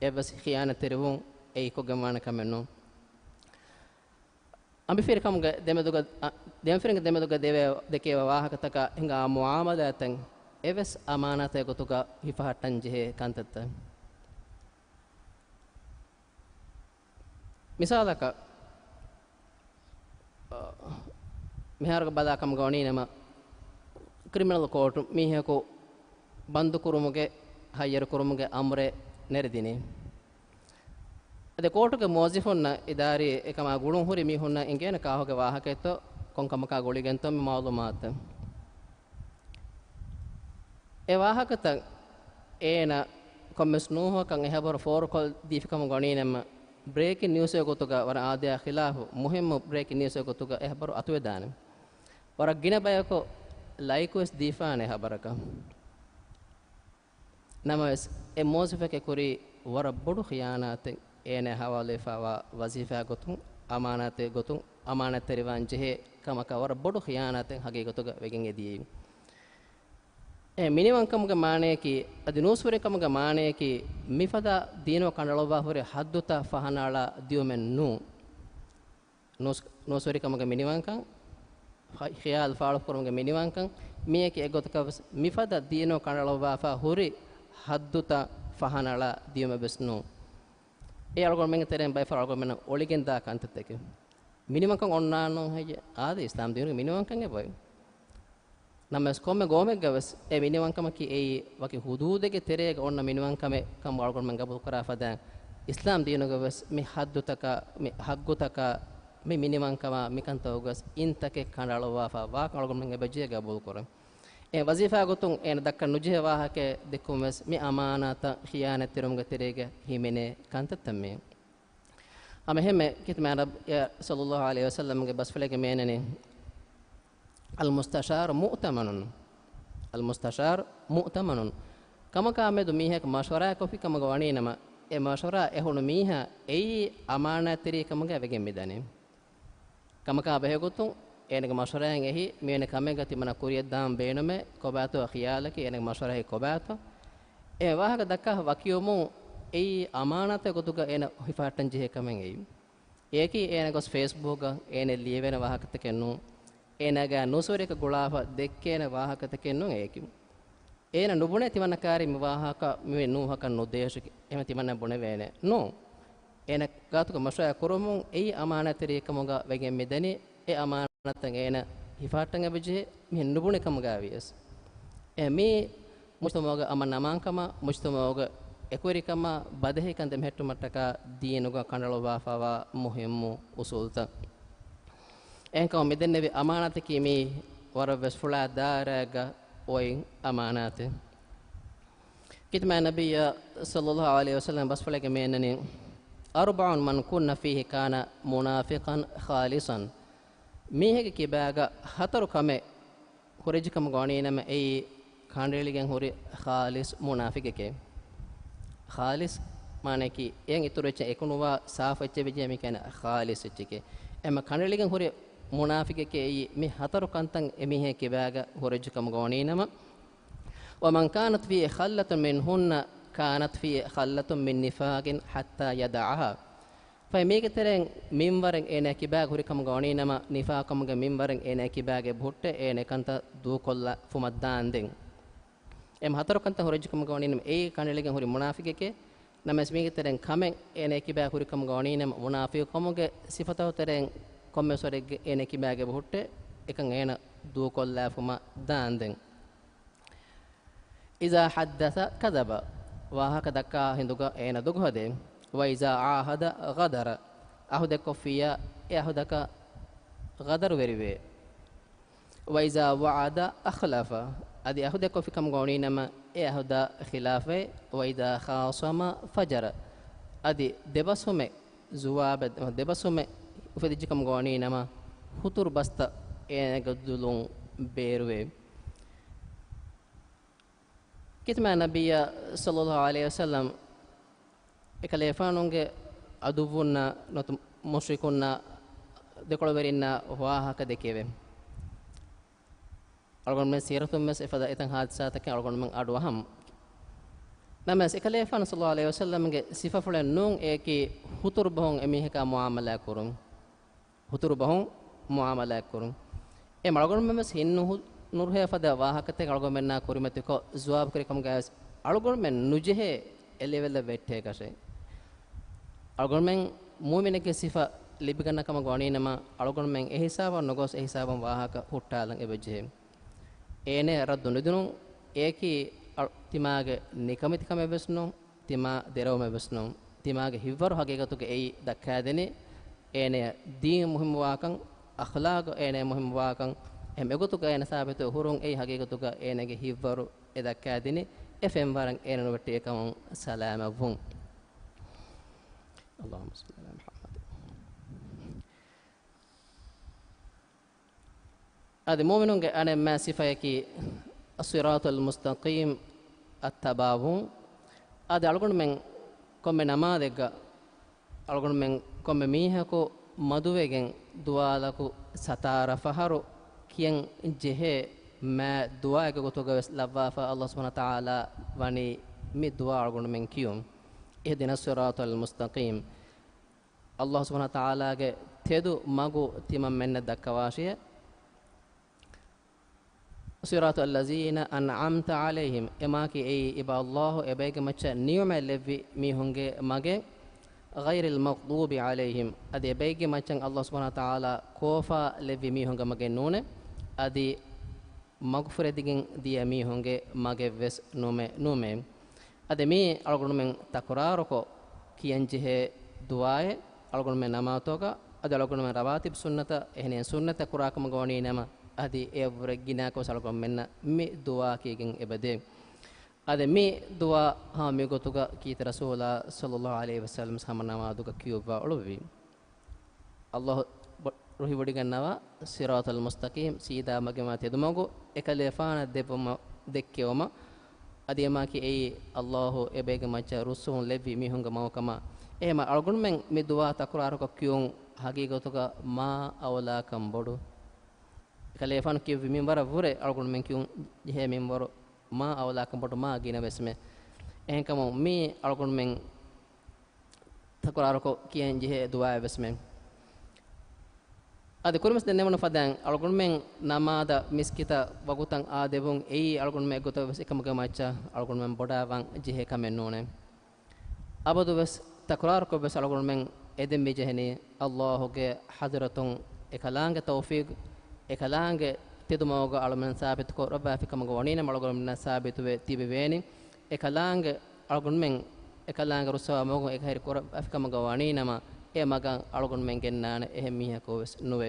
އެއްވެސް ޚިޔާނަތްތެރިވުން އެއީ ކޮށްގެންވާނެ ކަމެއް ނޫން. އަނބިފިރިކަމުގެ ދެމެދުގަ، އަ، ދެމެފިރިންގެ ދެމެދުގަ ދެވޭ، ދެކޭވާ ވާހަކަތަކާ ހިނގާ މުޢާމަލާތެއް އެވެސް އަމާނާތެއް ގޮތުގަ ހިފަހައްޓަން ޖެހޭ ކަންތައްތައް. މިސާލަކަށް، މިހާރުގަ ބަލާ ކަމުގަ ވަނީ ނަމަ، ކްރިމިނަލް ކޯޓު މީހަކު ބަންދުކުރުމުގެ، ހައްޔަރުކުރުމުގެ އަމުރެއް ނެރެދިނީ. އަދި ކޯޓުގެ މުވައްޒިފުންނަށް އިދާރީ އެކަމާ ގުޅުން ހުރި މީހުންނަށް އިނގޭނެ ކާހުގެ ވާހަކައެއްތޯ، ކޮން ކަމަކާ ގުޅިގެންތޯ މި މައުލޫމާތު. އެ ވާހަކަތައް އޭނަ ކޮންމެސް ނޫހަކަށް އެހާބަރު ފޯރުކޮށް ދީފިކަމުގަ ވަނީނަމަ، ބްރޭކިން ނިއުސްއެއް ގޮތުގަ ވަރަށް އާދަޔާ ޚިލާފު މުހިއްމު ބްރޭކިން ނިއުސްއެއް ގޮތުގަ އެހާބަރު އަތުވެދާނެ. ވަރަށް ގިނަ ބަޔަކު ލައިކުވެސް ދީފާނެ އެ ހަބަރަކަށް. ނަމަވެސް، އެ މުވައްޒަފަކީ ކުރީ ވަރަށް ބޮޑު ޚިޔާނާތެއް އޭނަ ހަވާލުވެފައިވާ ވަޒީފާ ގޮތުން، އަމާނާތެއް ގޮތުން، އަމާނާތްތެރިވާން ޖެހޭ ކަމަކަށް ވަރަށް ބޮޑު ޚިޔާނާތެއް ހަގީގަތުގަ ވެގެން އެދިޔައީ. އެ މިނިވަންކަމުގެ މާނަޔަކީ، އަދި ނޫސްވެރިކަމުގެ މާނަޔަކީ، މިފަދަ ދީނު ކަނޑައަޅުއްވާ ހުރި ހައްދުތައް ފަހަނައަޅާ ދިޔުމެއް ނޫން. ނޫސް، ނޫސްވެރިކަމުގެ މިނިވަންކަން، ޚި-، ޚިޔާލު ފާޅުކުރުމުގެ މިނިވަންކަން، މިއެކި އެއްގޮތަކަށް ވެސް މިފަދަ ދީނު ކަނޑައަޅުއްވާފަ ހުރި ހައްދުތައް ފަހަނައަޅާ ދިޔުމެއް ވެސް ނޫން. އެ އަޅުގަނޑުމެންގެ ތެރެއިން ބައެއް ފަހަރު އަޅުގަނޑުމެންނަށް އޮޅިގެންދާ ކަންތައްތަކެއް. މިނިވަންކަން އޮންނާނޫން ހެއްޔޭ؟ އާދެ، އިސްލާމް ދީނުގެ މިނިވަންކަން އެބައޮތް. ނަމަވެސް ކޮންމެ ގައުމެއްގަ ވެސް އެ މިނިވަންކަމަކީ އެއީ ވަކި ހުދޫދެއްގެ ތެރޭގަ އޮންނަ މިނިވަންކަމެއް ކަމަށް އަޅުގަނޑުމެން ގަބޫލުކުރާ ފަދައިން، އިސްލާމް ދީނުގަ ވެސް މި ހައްދުތަކާ، މި ހައްގުތަކާ، މި މިނިވަންކަމާ، މިކަންތަކުގަ ވެސް އިންތަކެއް ކަނޑައަޅުއްވާފަ ވާކަން އަޅުގަނޑުމެން އެބަޖެހޭ ގަބޫލުކުރަން. އެ ވަޒީފާ ގޮތުން އޭނަ ދައްކަން ނުޖެހޭ ވާހަކައެއް ދެއްކުން ވެސް މި އަމާނާތަށް ޚިޔާނަތްތެރިވުމުގެ ތެރޭގަ ހިމެނޭ ކަންތައްތައް މީ. ހަމަ އެހެންމެ ކިތަމާ ނަބިއްޔާ ޞައްލައްލާހު ޢަލައިހި ވަސައްލަމްގެ ބަސްފުޅެއްގަ މިއެންނަނީ، المستشار مؤتمن، المستشار مؤتمن. ކަމަކާ މެދު މީހަކު މަޝްވަރާ ކޮށްފި ކަމުގަ ވަނީ ނަމަ، އެ މަޝްވަރާ އެހުނު މީހާ އެއީ އަމާނާތްތެރި ކަމުގަ ވެގެން މިދަނީ. ކަމަކާ ބެހޭގޮތުން އޭނަގެ މަޝްވަރާއިން އެހީ، މިވެނި ކަމެއްގަ ތިމަންނަ ކުރިއަށްދާން ބޭނުމޭ، ކޮބާތޯ ޚިޔާލަކީ އޭނަގެ މަޝްވަރާއި ކޮބާތޯ؟ އެ ވާހަކަ ދައްކާ ވަކިވުމުން އެއީ އަމާނާތެއް ގޮތުގަ އޭނަ ހިފަހައްޓަން ޖެހޭ ކަމެއް އެއީ. އެއަކީ އޭނަ ގޮސް ފޭސްބުކްގަ އޭނަ ލިޔެވޭނެ ވާހަކަތަކެއް ނޫން. އޭނާގެ ނޫސްވެރިކަން ގުޅާފަ ދެއްކޭނެ ވާހަކަތަކެއް ނޫން އެއަކީ. އޭނަ ނުބުނޭ ތިމަންނަ ކާރި މި ވާހަކަ މި ނޫހަކަށް ނުދޭށި، އެހެން ތިމަންނަ ބުނެވޭނެ. ނޫން. އޭނަ ގާތުގަ މަޝްވަރާ ކުރުމުން އެއީ އަމާނާތްތެރި ކަމުގަ ވެގެން މިދަނީ، އެ އަމާނާތަށް އޭނަ ހިފަހައްޓަން އެބަޖެހޭ މިހެން ނުބުނެ ކަމުގައި ވިޔަސް. އެ މީ މުޖްތަމަޢުގެ އަމަން އަމާންކަމާ، މުޖްތަމަޢުގެ އެކުވެރިކަމާ، ބަދަހިކަން ދެމެހެއްޓުމަށްޓަކާ ދީނުގަ ކަނޑައަޅުއްވާފައިވާ މުހިއްމު އުސޫލުތައް. އެހެންކަމުން މިދެންނެވި އަމާނާތަކީ މީ ވަރަށްވެސް ފުޅާ ދާއިރާއެއްގަ އޮތް އަމާނާތެއް. ކިތަމާ ނަބިއްޔާ ޞައްލައްލާހު ޢަލައިހި ވަސައްލަމް ބަސްފުޅެއްގަ މިއެންނަނީ، أربع من كن فيه كان منافقا خالصا. މީހެއްގެ ކިބާގަ ހަތަރު ކަމެއް ހުރެއްޖެ ކަމުގަ ވަނީ ނަމަ އެއީ ކަނޑައެޅިގެން ހުރި ޚާލިޞް މުނާފިޤެކޭ. ޚާލިޞް މާނައަކީ އެއަށް އިތުރު އެއްޗެއް އެކުނުވާ ސާފު އެއްޗެއް ވެއްޖެ މި ކިޔަނީ ޚާލިޞް އެއްޗެކޭ. އެމަ ކަނޑައެޅިގެން ހުރި މުނާފިޤެކޭ އެއީ މި ހަތަރު ކަންތައް އެމީހެއް ކިބާގަ ހުރެއްޖެ ކަމުގަ ވަނީ ނަމަ، ومن كانت فيه خلة منهن كانت فيه خلة من نفاق حتى يدعها. ފަހެ މީގެ ތެރެއިން މިންވަރެއް އޭނާ ކިބާގަ ހުރި ކަމުގަ ވަނީ ނަމަ، ނިފާޤު ކަމުގެ މިންވަރެއް އޭނާ ކިބާގަ އެބަހުއްޓޭ އޭނާ އެކަންތައް ދޫކޮށްލާފުމަށް ދާންދެން. އެމަ ހަތަރު ކަންތައް ހުރެއްޖެ ކަމުގަ ވަނީ ނަމަ، އެއީ ކަނޑައެޅިގެން ހުރި މުނާފިޤެކޭ. ނަމަވެސް މީގެ ތެރެއިން ކަމެއް އޭނާ ކިބާގަ ހުރި ކަމުގަ ވަނީ ނަމަ، މުނާފިޤު ކަމުގެ ސިފަތަކުގެ ތެރެއިން ކޮންމެސް ވަރެއްގެ އޭނާ ކިބާގަ އެބަހުއްޓޭ އެކަން އޭނާ ދޫކޮށްލާފުމަށް ދާންދެން. إذا حدث كذب، ވާހަކަ ދައްކާ ހިނދުގަ އޭނަ ދޮގުހަދޭ. وإذا عاهد غدر، އަހުދެއް ކޮށްފިއްޔާ އެ އަހުދަކަށް ޣަދަރުވެރިވޭ. وإذا وعد أخلف، އަދި އަހުދެއް ކޮށްފި ކަމުގަ ވަނީ ނަމަ އެ އަހުދާ ޚިލާފްވޭ. وإذا خاصم فجر، އަދި ދެބަސްވުމެއް ޒުވާބެއް، ދެބަސްވުމެއް އުފެދިއްޖެ ކަމުގަ ވަނީ ނަމަ ހުތުރު ބަސްތައް އޭނަގެ ދުލުން ބޭރުވޭ. ކިތަމާ ނަބިއްޔާ ޞައްލައްލާހު ޢަލައިހި ވަސައްލަމް އެކަލޭފާނުގެ ޢަދުއްވުންނާ ނުވަތަ މުޝްރިކުންނާ ދެކޮޅުވެރިންނާ ވާހަކަ ދެކެވެ. އަޅުގަނޑުމެން ސީރަތުން ވެސް އެފަދަ އެތައް ޙާދިސާތަކެއް އަޅުގަނޑުމެން އަޑުއަހަން. ނަމަވެސް އެކަލޭފާނު ޞައްލައްލާހު ޢަލައިހި ވަސައްލަމްގެ ސިފަފުޅެއް ނޫން އެއަކީ ހުތުރު ބަހުން އެމީހަކާ މުޢާމަލާތް ކުރުން. ހުތުރު ބަހުން މުޢާމަލާތް ކުރުން. އެ އަޅުގަނޑުމެން ވެސް ހިތް ނުހު-، ނުރުހޭ ފަދަ ވާހަކަތަކެއް އަޅުގަނޑުމެންނާ ކުރިމަތިކޮށް ޖަވާބު ކުރި ކަމުގައި ވެސް އަޅުގަނޑުމެން ނުޖެހޭ އެ ލެވެލްއަށް ވެއްޓޭކަށެއް. އަޅުގަނޑުމެން މުއުމިނެއްގެ ސިފަ ލިބިގަންނަ ކަމަށް ވަނީނަމަ، އަޅުގަނޑުމެން އެ ހިސާބަށް ނުގޮސް އެ ހިސާބަށް ވާހަކަ ހުއްޓާލަން އެބަޖެހޭ. އޭނަ ރައްދު ނުދިނުން، އެއަކީ އަ-، ތިމާގެ ނިކަމެތިކަމެއް ވެސް ނޫން، ތިމާ ދެރަވުމެއް ވެސް ނޫން. ތިމާގެ ހިތްވަރު ހަގީގަތުގަ އެއީ ދައްކާދިނީ، އޭނަޔަށް ދީން މުހިއްމުވާކަން، އަޚްލާގު އޭނަޔަށް މުހިއްމުވާކަން، އެހެން އެގޮތުގަ އޭނަ ސާބިތު ހުރުން އެއީ ހަގީގަތުގަ އޭނަގެ ހިތްވަރު އެ ދައްކާދިނީ، އެ ފެންވަރަށް އޭނަ ނުވެއްޓޭ ކަމުން ސަލާމަތްވުން. اللهم صل على محمد. އަދި މުއުމިނުންގެ އަނެއް މާ ސިފަޔަކީ އައްޞިރާޠުލް މުސްތަޤީމް އަށް ތަބާވުން. އަދި އަޅުގަނޑުމެން ކޮންމެ ނަމާދެއްގަ އަޅުގަނޑުމެން ކޮންމެ މީހަކު މަދުވެގެން ދުވާލަކު ސަތާރަ ފަހަރު ކިޔަން ޖެހޭ މާ ދުވާއެއްގެ ގޮތުގަ ވެސް ލައްވާފަ އައްލާހު ސުބްޙާނަހު ވަތަޢާލާ ވަނީ މި ދުވާ އަޅުގަނޑުމެން ކިޔުން. اهدنا الصراط المستقيم. އައްލާހު ސުބްޙާނަހު ވަތަޢާލާގެ ތެދު މަގު ތިމަންމެންނަށް ދައްކަވާށިއޭ. صراط الذين أنعمت عليهم، އެމާކީ އެއީ އިބަ އައްލާހު އެބައިގެ މައްޗަށް ނިޢުމަތް ލެއްވި މީހުންގެ މަގެއް، غير المغضوب عليهم، އަދި އެބައިގެ މައްޗަށް އައްލާހު ސުބްޙާނަހު ވަތަޢާލާ ކޯފާ ލެއްވި މީހުންގެ މަގެއް ނޫނޭ، އަދި މަގުފުރެދިގެން ދިޔަ މީހުންގެ މަގެއް ވެސް ނޫމޭ، ނޫމޭ. އަދި މީ އަޅުގަނޑުމެން ތަކުރާރުކޮށް ކިޔަންޖެހޭ ދުޢާއެއް. އަޅުގަނޑުމެން ނަމާދުތަކަށް، އަދި އަޅުގަނޑުމެން ރަވާތިބު ސުންނަތަށް، އެހެނިހެން ސުންނަތްތައް ކުރާ ކަމުގަ ވަނީ ނަމަ، އަދި އެއަށްވުރެ ގިނައަކަށް ވެސް އަޅުގަނޑުމެންނަށް މި ދުޢާ ކިޔަގެން އެބަދޭ. އަދި މި ދުޢާ ހަމަ މިގޮތުގަ ކީރިތި ރަސޫލާ ޞައްލައްލާހު ޢަލައިހި ވަސައްލަމަ ހަމަ ނަމާދުގަ ކިޔުއްވާ އުޅުއްވި. އައްލާހު ރުހިވޮޑިގަންނަވާ ޞިރާޠަލް މުސްތަޤީމް، ސީދާ މަގެ މާ ތެދު މަގު އެކަލޭފާނަށް ދެއްވުމަށް ދެއްކެވުމަށް. އަދި އެމާކީ އެއީ އައްލާހު އެބައިގެ މައްޗަށް ރުއްސުން ލެއްވި މީހުންގެ މަގު ކަމަށް. އެހެމަ އަޅުގަނޑުމެން މި ދުޢާ ތަކުރާރުކޮށް ކިޔުން ހަގީގަތުގަ މާ އައުލާކަން ބޮޑު. އެކަލޭފާނު ކިޔެއްވި މިންވަރަށް ވުރެ އަޅުގަނޑުމެން ކިޔުން ޖެހޭ މިންވަރު މާ އައުލާކަން ބޮޑު، މާ ގިނަ ވެސްމެ. އެހެންކަމުން މީ އަޅުގަނޑުމެން ތަކުރާރުކޮށް ކިޔަން ޖެހޭ ދުޢާއެއް ވެސްމެ. އަދި ކުރިމަސް ދެންނެވުނު ފަދައިން އަޅުގަނޑުމެން ނަމާދަށް މިސްކިތަށް ވަގުތަށް އާދެވުން އެއީ އަޅުގަނޑުމެން އެއްގޮތަށް ވެސް އެކަމުގެ މައްޗަށް އަޅުގަނޑުމެން ބޮޑާވާން ޖެހޭ ކަމެއް ނޫނޭ. އަބަދުވެސް ތަކުރާރުކޮށްވެސް އަޅުގަނޑުމެން އެދެން މިޖެހެނީ، އައްލާހުގެ ޙަޟްރަތުން އެކަލާނގެ ތައުފީޤު، އެކަލާނގެ ތެދުމަގުގަ އަޅުމެން ސާބިތުކޮށް ރައްވާފި ކަމުގަ ވަނީނަމަ އަޅުގަނޑުމެންނަށް ސާބިތުވެ ތިބެވޭނީ. އެކަލާނގެ އަޅުގަނޑުމެން އެކަލާނގެ ރުއްސަވާ މަގުން އެކަހެރި ކުރައްވާފި ކަމުގަ ވަނީނަމަ، އެ މަގަށް އަޅުގަނޑުމެން ގެންނާނެ އެހެން މީހަކު ވެސް ނުވޭ.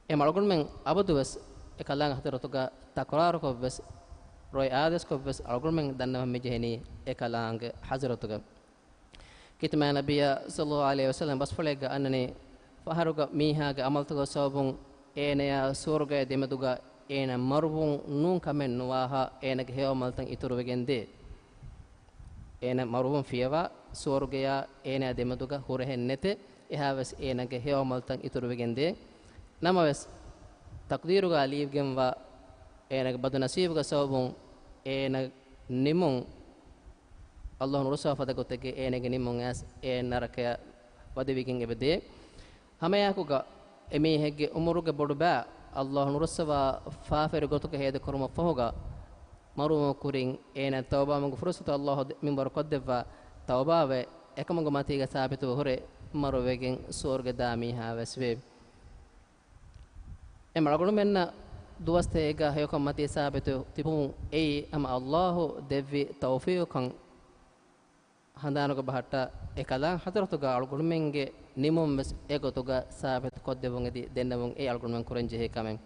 އެމަ އަޅުގަނޑުމެން އަބަދުވެސް އެކަލާނގެ ޙަޟްރަތުގަ ތަކުރާރުކޮށްވެސް، ރޮއެ އާދޭސްކޮށްވެސް އަޅުގަނޑުމެން ދަންނަވަން މިޖެހެނީ އެކަލާނގެ ޙަޟްރަތުގަ. ކީރިތި މާތް ނަބިއްޔާ ޞައްލައްލާހު ޢަލައިހި ވަސައްލަމް ބަސްފުޅެއްގަ އަންނަނީ، ފަހަރުގަ މީހާގެ ޢަމަލުތަކުގެ ސަބަބުން އޭނަޔާ ސުވަރުގެ ދެމެދުގަ އޭނަ މަރުވުން ނޫން ކަމެއް ނުވާހާ އޭނަގެ ހެޔޮ ޢަމަލުތައް އިތުރުވެގެން ދޭ. އޭނަ މަރުވުން ފިޔަވާ، ސުވަރުގެޔާ އޭނަ ދެމެދުގަ ހުރެހެއް ނެތޭ، އެހާވެސް އޭނަގެ ހެޔޮ ޢަމަލުތައް އިތުރުވެގެން ދޭ. ނަމަވެސް، ތަޤްދީރުގަ ލިޔެވިގެންވާ އޭނަގެ ބަދު ނަސީބުގެ ސަބަބުން އޭނަ ނިމުން، އައްލާހު ނުރުއްސަވާ ފަދަ ގޮތެއްގެ އޭނަގެ ނިމުން އައިސް އޭނަ ނަރަކަޔަށް ވަދެވިގެން އެބަދޭ. ހަމައެއާއެކުގަ އެމީހެއްގެ ޢުމުރުގެ ބޮޑު ބައި އައްލާހު ނުރުއްސަވާ ފާފަވެރި ގޮތުގަ ހޭދަކުރުމަށްފަހުގަ، މަރުވުމުގެ ކުރިން އޭނަ ތައުބާވުމުގެ ފުރުޞަތު އައްލާހު ދެ-، މިންވަރު ކޮށްދެއްވާ، ތައުބާވެ، އެކަމުގެ މަތީގަ ސާބިތުވެ ހުރެ، މަރުވެގެން ސުވަރުގެ ދާ މީހާ ވެސް ވޭ. އެމަ އަޅުގަނޑުމެންނަށް ދުވަސްތައެއްގަ ހެޔޮކަން މަތީ ސާބިތު ތިބުމުން އެއީ ހަމަ އައްލާހު ދެއްވި ތައުފީޤުކަން. ހަނދާނުގަ ބަހައްޓާ، އެކަލާނގެ ޙަޟްރަތުގަ އަޅުގަނޑުމެންގެ ނިމުން ވެސް އެގޮތުގަ ސާބިތު ކޮށްދެއްވުން އެދި ދެންނެވުން އެ އަޅުގަނޑުމެން ކުރަން ޖެހޭ ކަމެއް.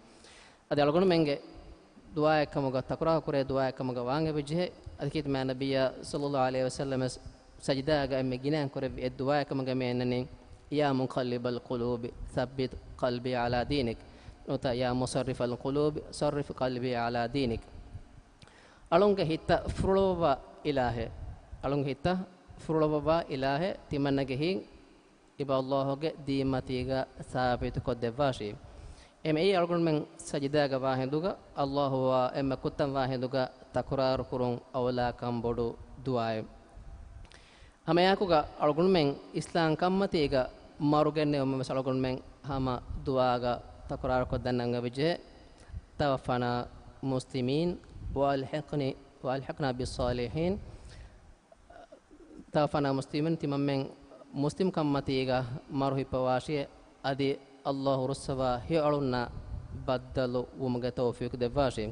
އަދި އަޅުގަނޑުމެންގެ ދުޢާއެއްކަމުގަ ތަކުރާރު ކުރޭ ދުޢާއެއްކަމުގަ ވާން އެބަޖެހޭ. އަދި ކީރިތި މާތް ނަބިއްޔާ ޞައްލައްލާހު ޢަލައިހި ވަސައްލަމަ ސަޖިދާގަ އެންމެ ގިނައިން ކުރެއްވި އެއް ދުޢާއެއްކަމުގަ މި އަންނަނީ، يا مقلب القلوب ثبت قلبي على دينك. ނުވަތަ، يا مصرف القلوب صرف قلبي على دينك. އަޅުންގެ ހިތްތައް ފުރޮޅަވައްވާ އިލާހޭ. އަޅުންގެ ހިތްތައް ފުރޮޅަވައްވާ އިލާހޭ، ތިމަންނަގެ ހިތް އިބަ އައްލާހުގެ ދީންމަތީގަ ސާބިތު ކޮށްދެއްވާށި. އެމެ އެއީ އަޅުގަނޑުމެން ސަޖިދާގަ ވާހިނދުގަ، އައްލާހުއާ އެންމެ ކުއްތަން ވާހިނދުގަ ތަކުރާރު ކުރުން އައުލާކަން ބޮޑު ދުޢާއެއް. ހަމައެއާއެކުގަ އަޅުގަނޑުމެން އިސްލާމް ކަންމަތީގަ މަރުގެންނެވުމަށް ވެސް އަޅުގަނޑުމެން ހަމަ ދުޢާގަ ތަކުރާރުކޮށް ދަންނަން އެބަޖެހޭ. توفنا مسلمين وألحقني، وألحقنا بالصالحين. توفنا مسلمين، ތިމަންމެން މުސްލިމްކަންމަތީގަ މަރު ހިއްޕަވާށި، އަދި ﷲ ރުއްސަވާ ހެޔޮ އަޅުންނާ ބައްދަލު ވުމުގެ ތައުފީޤު ދެއްވާށި.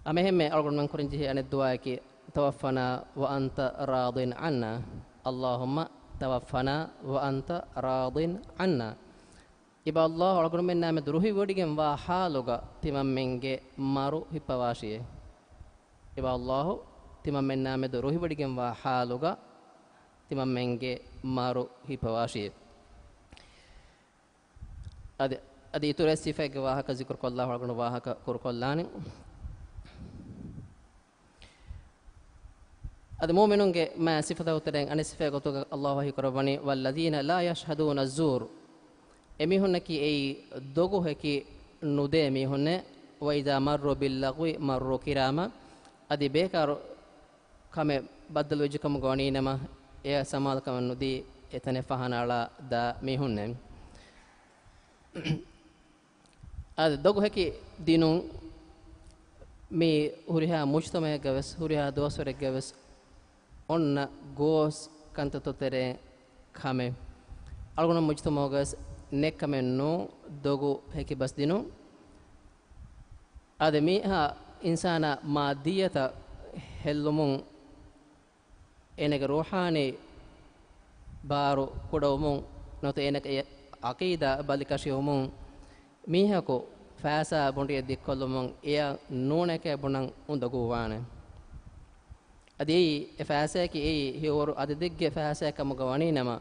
އަމެހެންމެ އަޅުގަނޑުމެން ކުރިން ޖެހޭ އަނެއް ދުޢާއަކީ، توفنا وأنت راض عنا. اللهم توفنا وأنت راض عنا. އިބަ ﷲ އަޅުގަނޑުމެންނާމެދު ރުހިވޮޑިގެން ވާ ޙާލުގަ ތިމަންމެންގެ މަރު ހިއްޕަވާށިއޭ. އިބަ ﷲ ތިމަންމެންނާމެދު ރުހިވޮޑިގެން ވާ ޙާލުގަ ތިމަންމެންގެ މަރު ހިއްޕަވާށިއޭ. އަދި، އަދި އިތުރެއް ސިފައެއްގެ ވާހަކަ ޒިކުރުކޮށްލާ އަޅުގަނޑު ވާހަކަ ކުރުކޮށްލާނެ. އަދި މުއުމިނުންގެ މާ ސިފަތަކުގެ ތެރެއިން އަނެއް ސިފައެއް ގޮތުގަ ﷲ ވަޙީ ކުރައްވަނީ، والذين لا يشهدون الزور. އެމީހުންނަކީ އެއީ ދޮގު ހެކި ނުދޭ މީހުންނޭ، وإذا مروا باللغو مروا كراما. އަދި ބޭކާރު ކަމެއް ބައްދަލުވެއްޖެ ކަމުގަ ވަނީނަމަ، އެޔަށް ސަމާލުކަމެއް ނުދީ، އެތަނެއް ފަހަނައަޅާ ދާ މީހުންނޭ. އަދި ދޮގު ހެކި ދިނުން މީ ހުރިހާ މުޖްތަމަޢެއްގަ ވެސް، ހުރިހާ ދުވަސްވަރެއްގަ ވެސް އޮންނަ ގޯސް ކަންތައްތައް ތެރޭ ކަމެއް. އަޅުގަނޑު މުޖްތަމަޢުގަ ވެސް ނެތް ކަމެއް ނޫން ދޮގު ހެކި ބަސް ދިނުން. އަދި މީހާ އިންސާނާ މާއްދިއްޔަތަށް ހެއްލުމުން، އޭނަގެ ރޫޙާނީ ބާރު ކުޑަވުމުން ނުވަތަ އޭނަގެ ޢަޤީދާ ބަލިކަށިވުމުން، މީހަކު ފައިސާ ބޮނޑިއެއް ދިއްކޮށްލުމުން އެޔަށް ނޫނެކޭ ބުނަން އުނދަގޫވާނެ. އަދި އެއީ، އެ ފައިސާއަކީ އެއީ ހެޔޮވަރު އަދަދެއްގެ ފައިސާއެއް ކަމުގަ ވަނީނަމަ،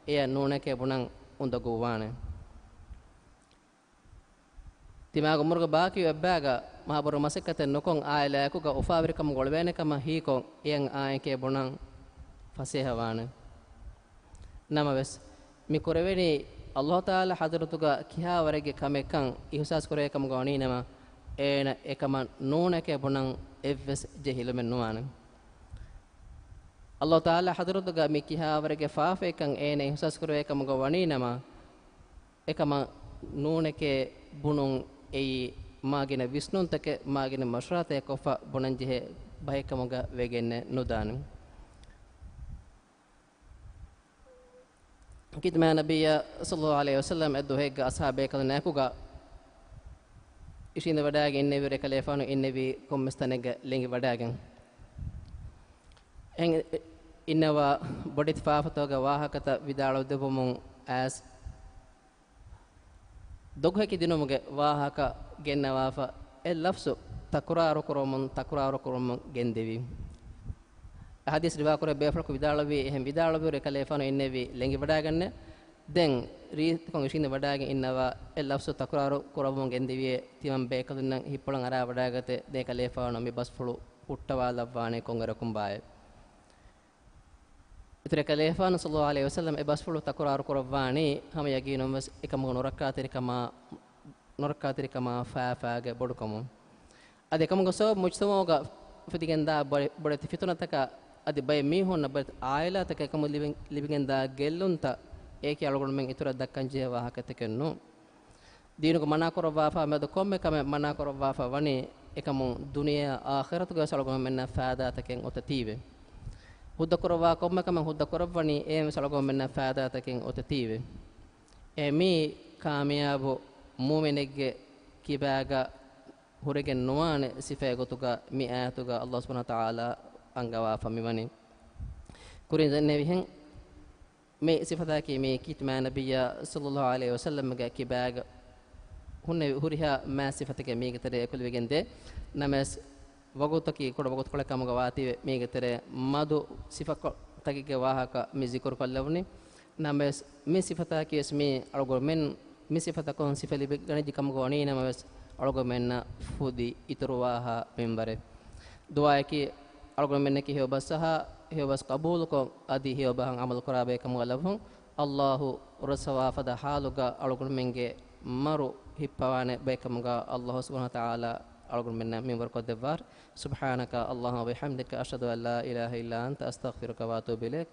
އެޔަށް ނޫނެކޭ ބުނަން އުނދަގޫވާނެ. ތިމާގެ އުމުރުގެ ބާކީ އެއްބައިގަ މާބޮޑު މަސައްކަތެއް ނުކޮށް، އާއިލާއަކުގަ އުފާވެރިކަމުގަ އުޅުވޭނެ ކަމަށް ހީކޮށް، އެޔަށް އާނއެކޭ ބުނަން ފަސޭހަވާނެ. ނަމަވެސް، މި ކުރެވެނީ ﷲ ތަޢާލާ ޙަޟްރަތުގަ ކިހާވަރެއްގެ ކަމެއްކަން އިޙްސާސް ކުރެވޭ ކަމުގަ ވަނީނަމަ، އޭނަ އެކަމަށް ނޫނެކޭ ބުނަން އެއްވެސް ޖެހިލުމެއް ނުވާނެ. ﷲ ތަޢާލާ ޙަޟްރަތުގަ މި ކިހާވަރެއްގެ ފާފައެއްކަން އޭނަ އިޙްސާސް ކުރެވޭ ކަމުގަ ވަނީނަމަ، އެކަމަށް ނޫނެކޭ ބުނުން އެއީ މާގިނަ ވިސްނުންތަކެއް، މާގިނަ މަޝްވަރާތަކެއް ކޮށްފަ ބުނަންޖެހޭ ބަހެއް ކަމުގަ ވެގެންނެއް ނުދާނެ. ކީރިތި މާތް ނަބިއްޔާ ޞައްލަﷲ ޢަލައިހި ވަސައްލަމް އެއް ދުވަހެއްގަ އަޞްޙާބު ބޭކަލުންނާއެކުގަ އިށީނދެވަޑައިގެން އިންނެވި، ރޭކަލޭގެފާނު އިންނެވީ ކޮންމެސް ތަނެއްގަ ލެނގިވަޑައިގެން. އެހެން އިންނަވާ ބޮޑެތި ފާފަތަކުގެ ވާހަކަތައް ވިދާޅުވެދެއްވުމުން އައިސް، ދޮގުހެކި ދިނުމުގެ ވާހަކަ ގެންނަވާފަ، އެ ލަފްޒު ތަކުރާރު ކުރަމުން، ތަކުރާރު ކުރަމުން ގެންދެވި. އެ ޙަދީޘް ރިވާކުރެއްވި ބޭފުޅަކު ވިދާޅުވީ، އެހެން ވިދާޅުވިއިރު ރޭކަލޭގެފާނު އިންނެވީ ލެނގިވަޑައިގަންނަ. ދެން ރީތިކޮށް އިށީނދެވަޑައިގެން އިންނަވާ އެ ލަފްޒު ތަކުރާރު ކުރަމުން ގެންދެވިއޭ، ތިމަން ބޭކަލުންނަށް ހިއްޕޮޅަށް އަރާވަޑައިގަތެ، ރޭކަލޭގެފާނު މި ބަސްފުޅު ހުއްޓަވާލައްވާނީ ކޮންއިރަކުންބާއޭ؟ އިތުރަށް ރޭކަލޭގެފާނު ޞައްލަﷲ ޢަލައިހި ވަސައްލަމް އެ ބަސްފުޅު ތަކުރާރު ކުރައްވާނީ ހަމަ ޔަގީނުން ވެސް އެކަމުގެ ނުރައްކާތެރިކަމާ، ނުރައްކާތެރިކަމާ ފާފާގެ ބޮޑުކަމުން. އަދި އެކަމުގެ ސަބަބު މުޖްތަމަޢުގަ އުފެދިގެންދާ ބޮ-، ބޮޑެތި ފިތުނަތަކާ އަދި ބައެއް މީހުންނަށް ބޮޑެތި އާއިލާތަކަށް އެކަމުން ލިބި-، ލިބިގެންދާ ގެއްލުންތައް އެއީކީ އަޅުގަނޑުމެން އިތުރަށް ދައްކަންޖެހޭ ވާހަކަތަކެއް ނޫން. ދީނުގަ މަނާކުރައްވާފާ މެދު ކޮންމެ ކަމެއް މަނާކުރައްވާފަ ވަނީ، އެކަމުން ދުނިޔެއާ އާޚިރަތުގަވެސް އަޅުގަނޑުމެންނަށް ފައިދާތަކެއް އޮތަތީވެ. ހުއްދަކުރައްވާ ކޮންމެ ކަމެއް ހުއްދަކުރައްވަނީ، އެއިންވެސް އަޅުގަނޑުމެންނަށް ފައިދާތަކެއް އޮތަތީވެ. އެ މީ ކާމިޔާބު މުއުމިނެއްގެ ކިބާގަ ހުރެގެން ނުވާނެ ސިފައެއް ގޮތުގަ މި އާޔަތުގަ ﷲ ސުބްޙާނަހޫ ވަތަޢާލާ އަންގަވާފަ މިވަނީ. ކުރިން ދެންނެވިހެން، މި ސިފަތަކީ މީ ކީރިތި މާތް ނަބިއްޔާ ޞައްލަﷲ ޢަލައިހި ވަސައްލަމްގެ ކިބާގަ ހުންނެވި ހުރިހާ މާތް ސިފަތަކެއް މީގެ ތެރޭ އެކުލެވިގެންދޭ. ނަމަވެސް، ވަގުތަކީ ކުޑަ ވަގުތުކޮޅެއް ކަމުގަ ވާތީވެ، މީގެ ތެރޭ މަދު ސިފަތަކެއްގެ ވާހަކަ މި ޒިކުރު ކޮށްލެވުނީ. ނަމަވެސް، މި ސިފަތަކީވެސް މީ އަޅުގަނޑުމެން މި ސިފަތަކުން ސިފަ ލިބިގަނެއްޖެ ކަމުގަ ވަނީ ނަމަވެސް، އަޅުގަނޑުމެންނަށް ފުދި އިތުރުވާހާ މިންވަރެއް. ދުޢާއަކީ އަޅުގަނޑުމެންނަކީ ހެޔޮ ބަސްއަހާ، ހެޔޮ ބަސް ޤަބޫލުކޮށް، އަދި ހެޔޮ ބަހަށް ޢަމަލު ކުރާ ބައެއް ކަމުގަ ލައްވަމުން، ﷲ ރުއްސަވާ ފަދަ ޙާލުގަ އަޅުގަނޑުމެންގެ މަރު ހިއްޕަވާނެ ބައެއް ކަމުގަ ﷲ ސުބްޙާނަހޫ ވަތަޢާލާ އަޅުގަނޑުމެންނަށް މިންވަރު ކޮށްދެއްވާށި. سبحانك اللهم وبحمدك، أشهد أن لا إله إلا أنت، أستغفرك وأتوب إليك.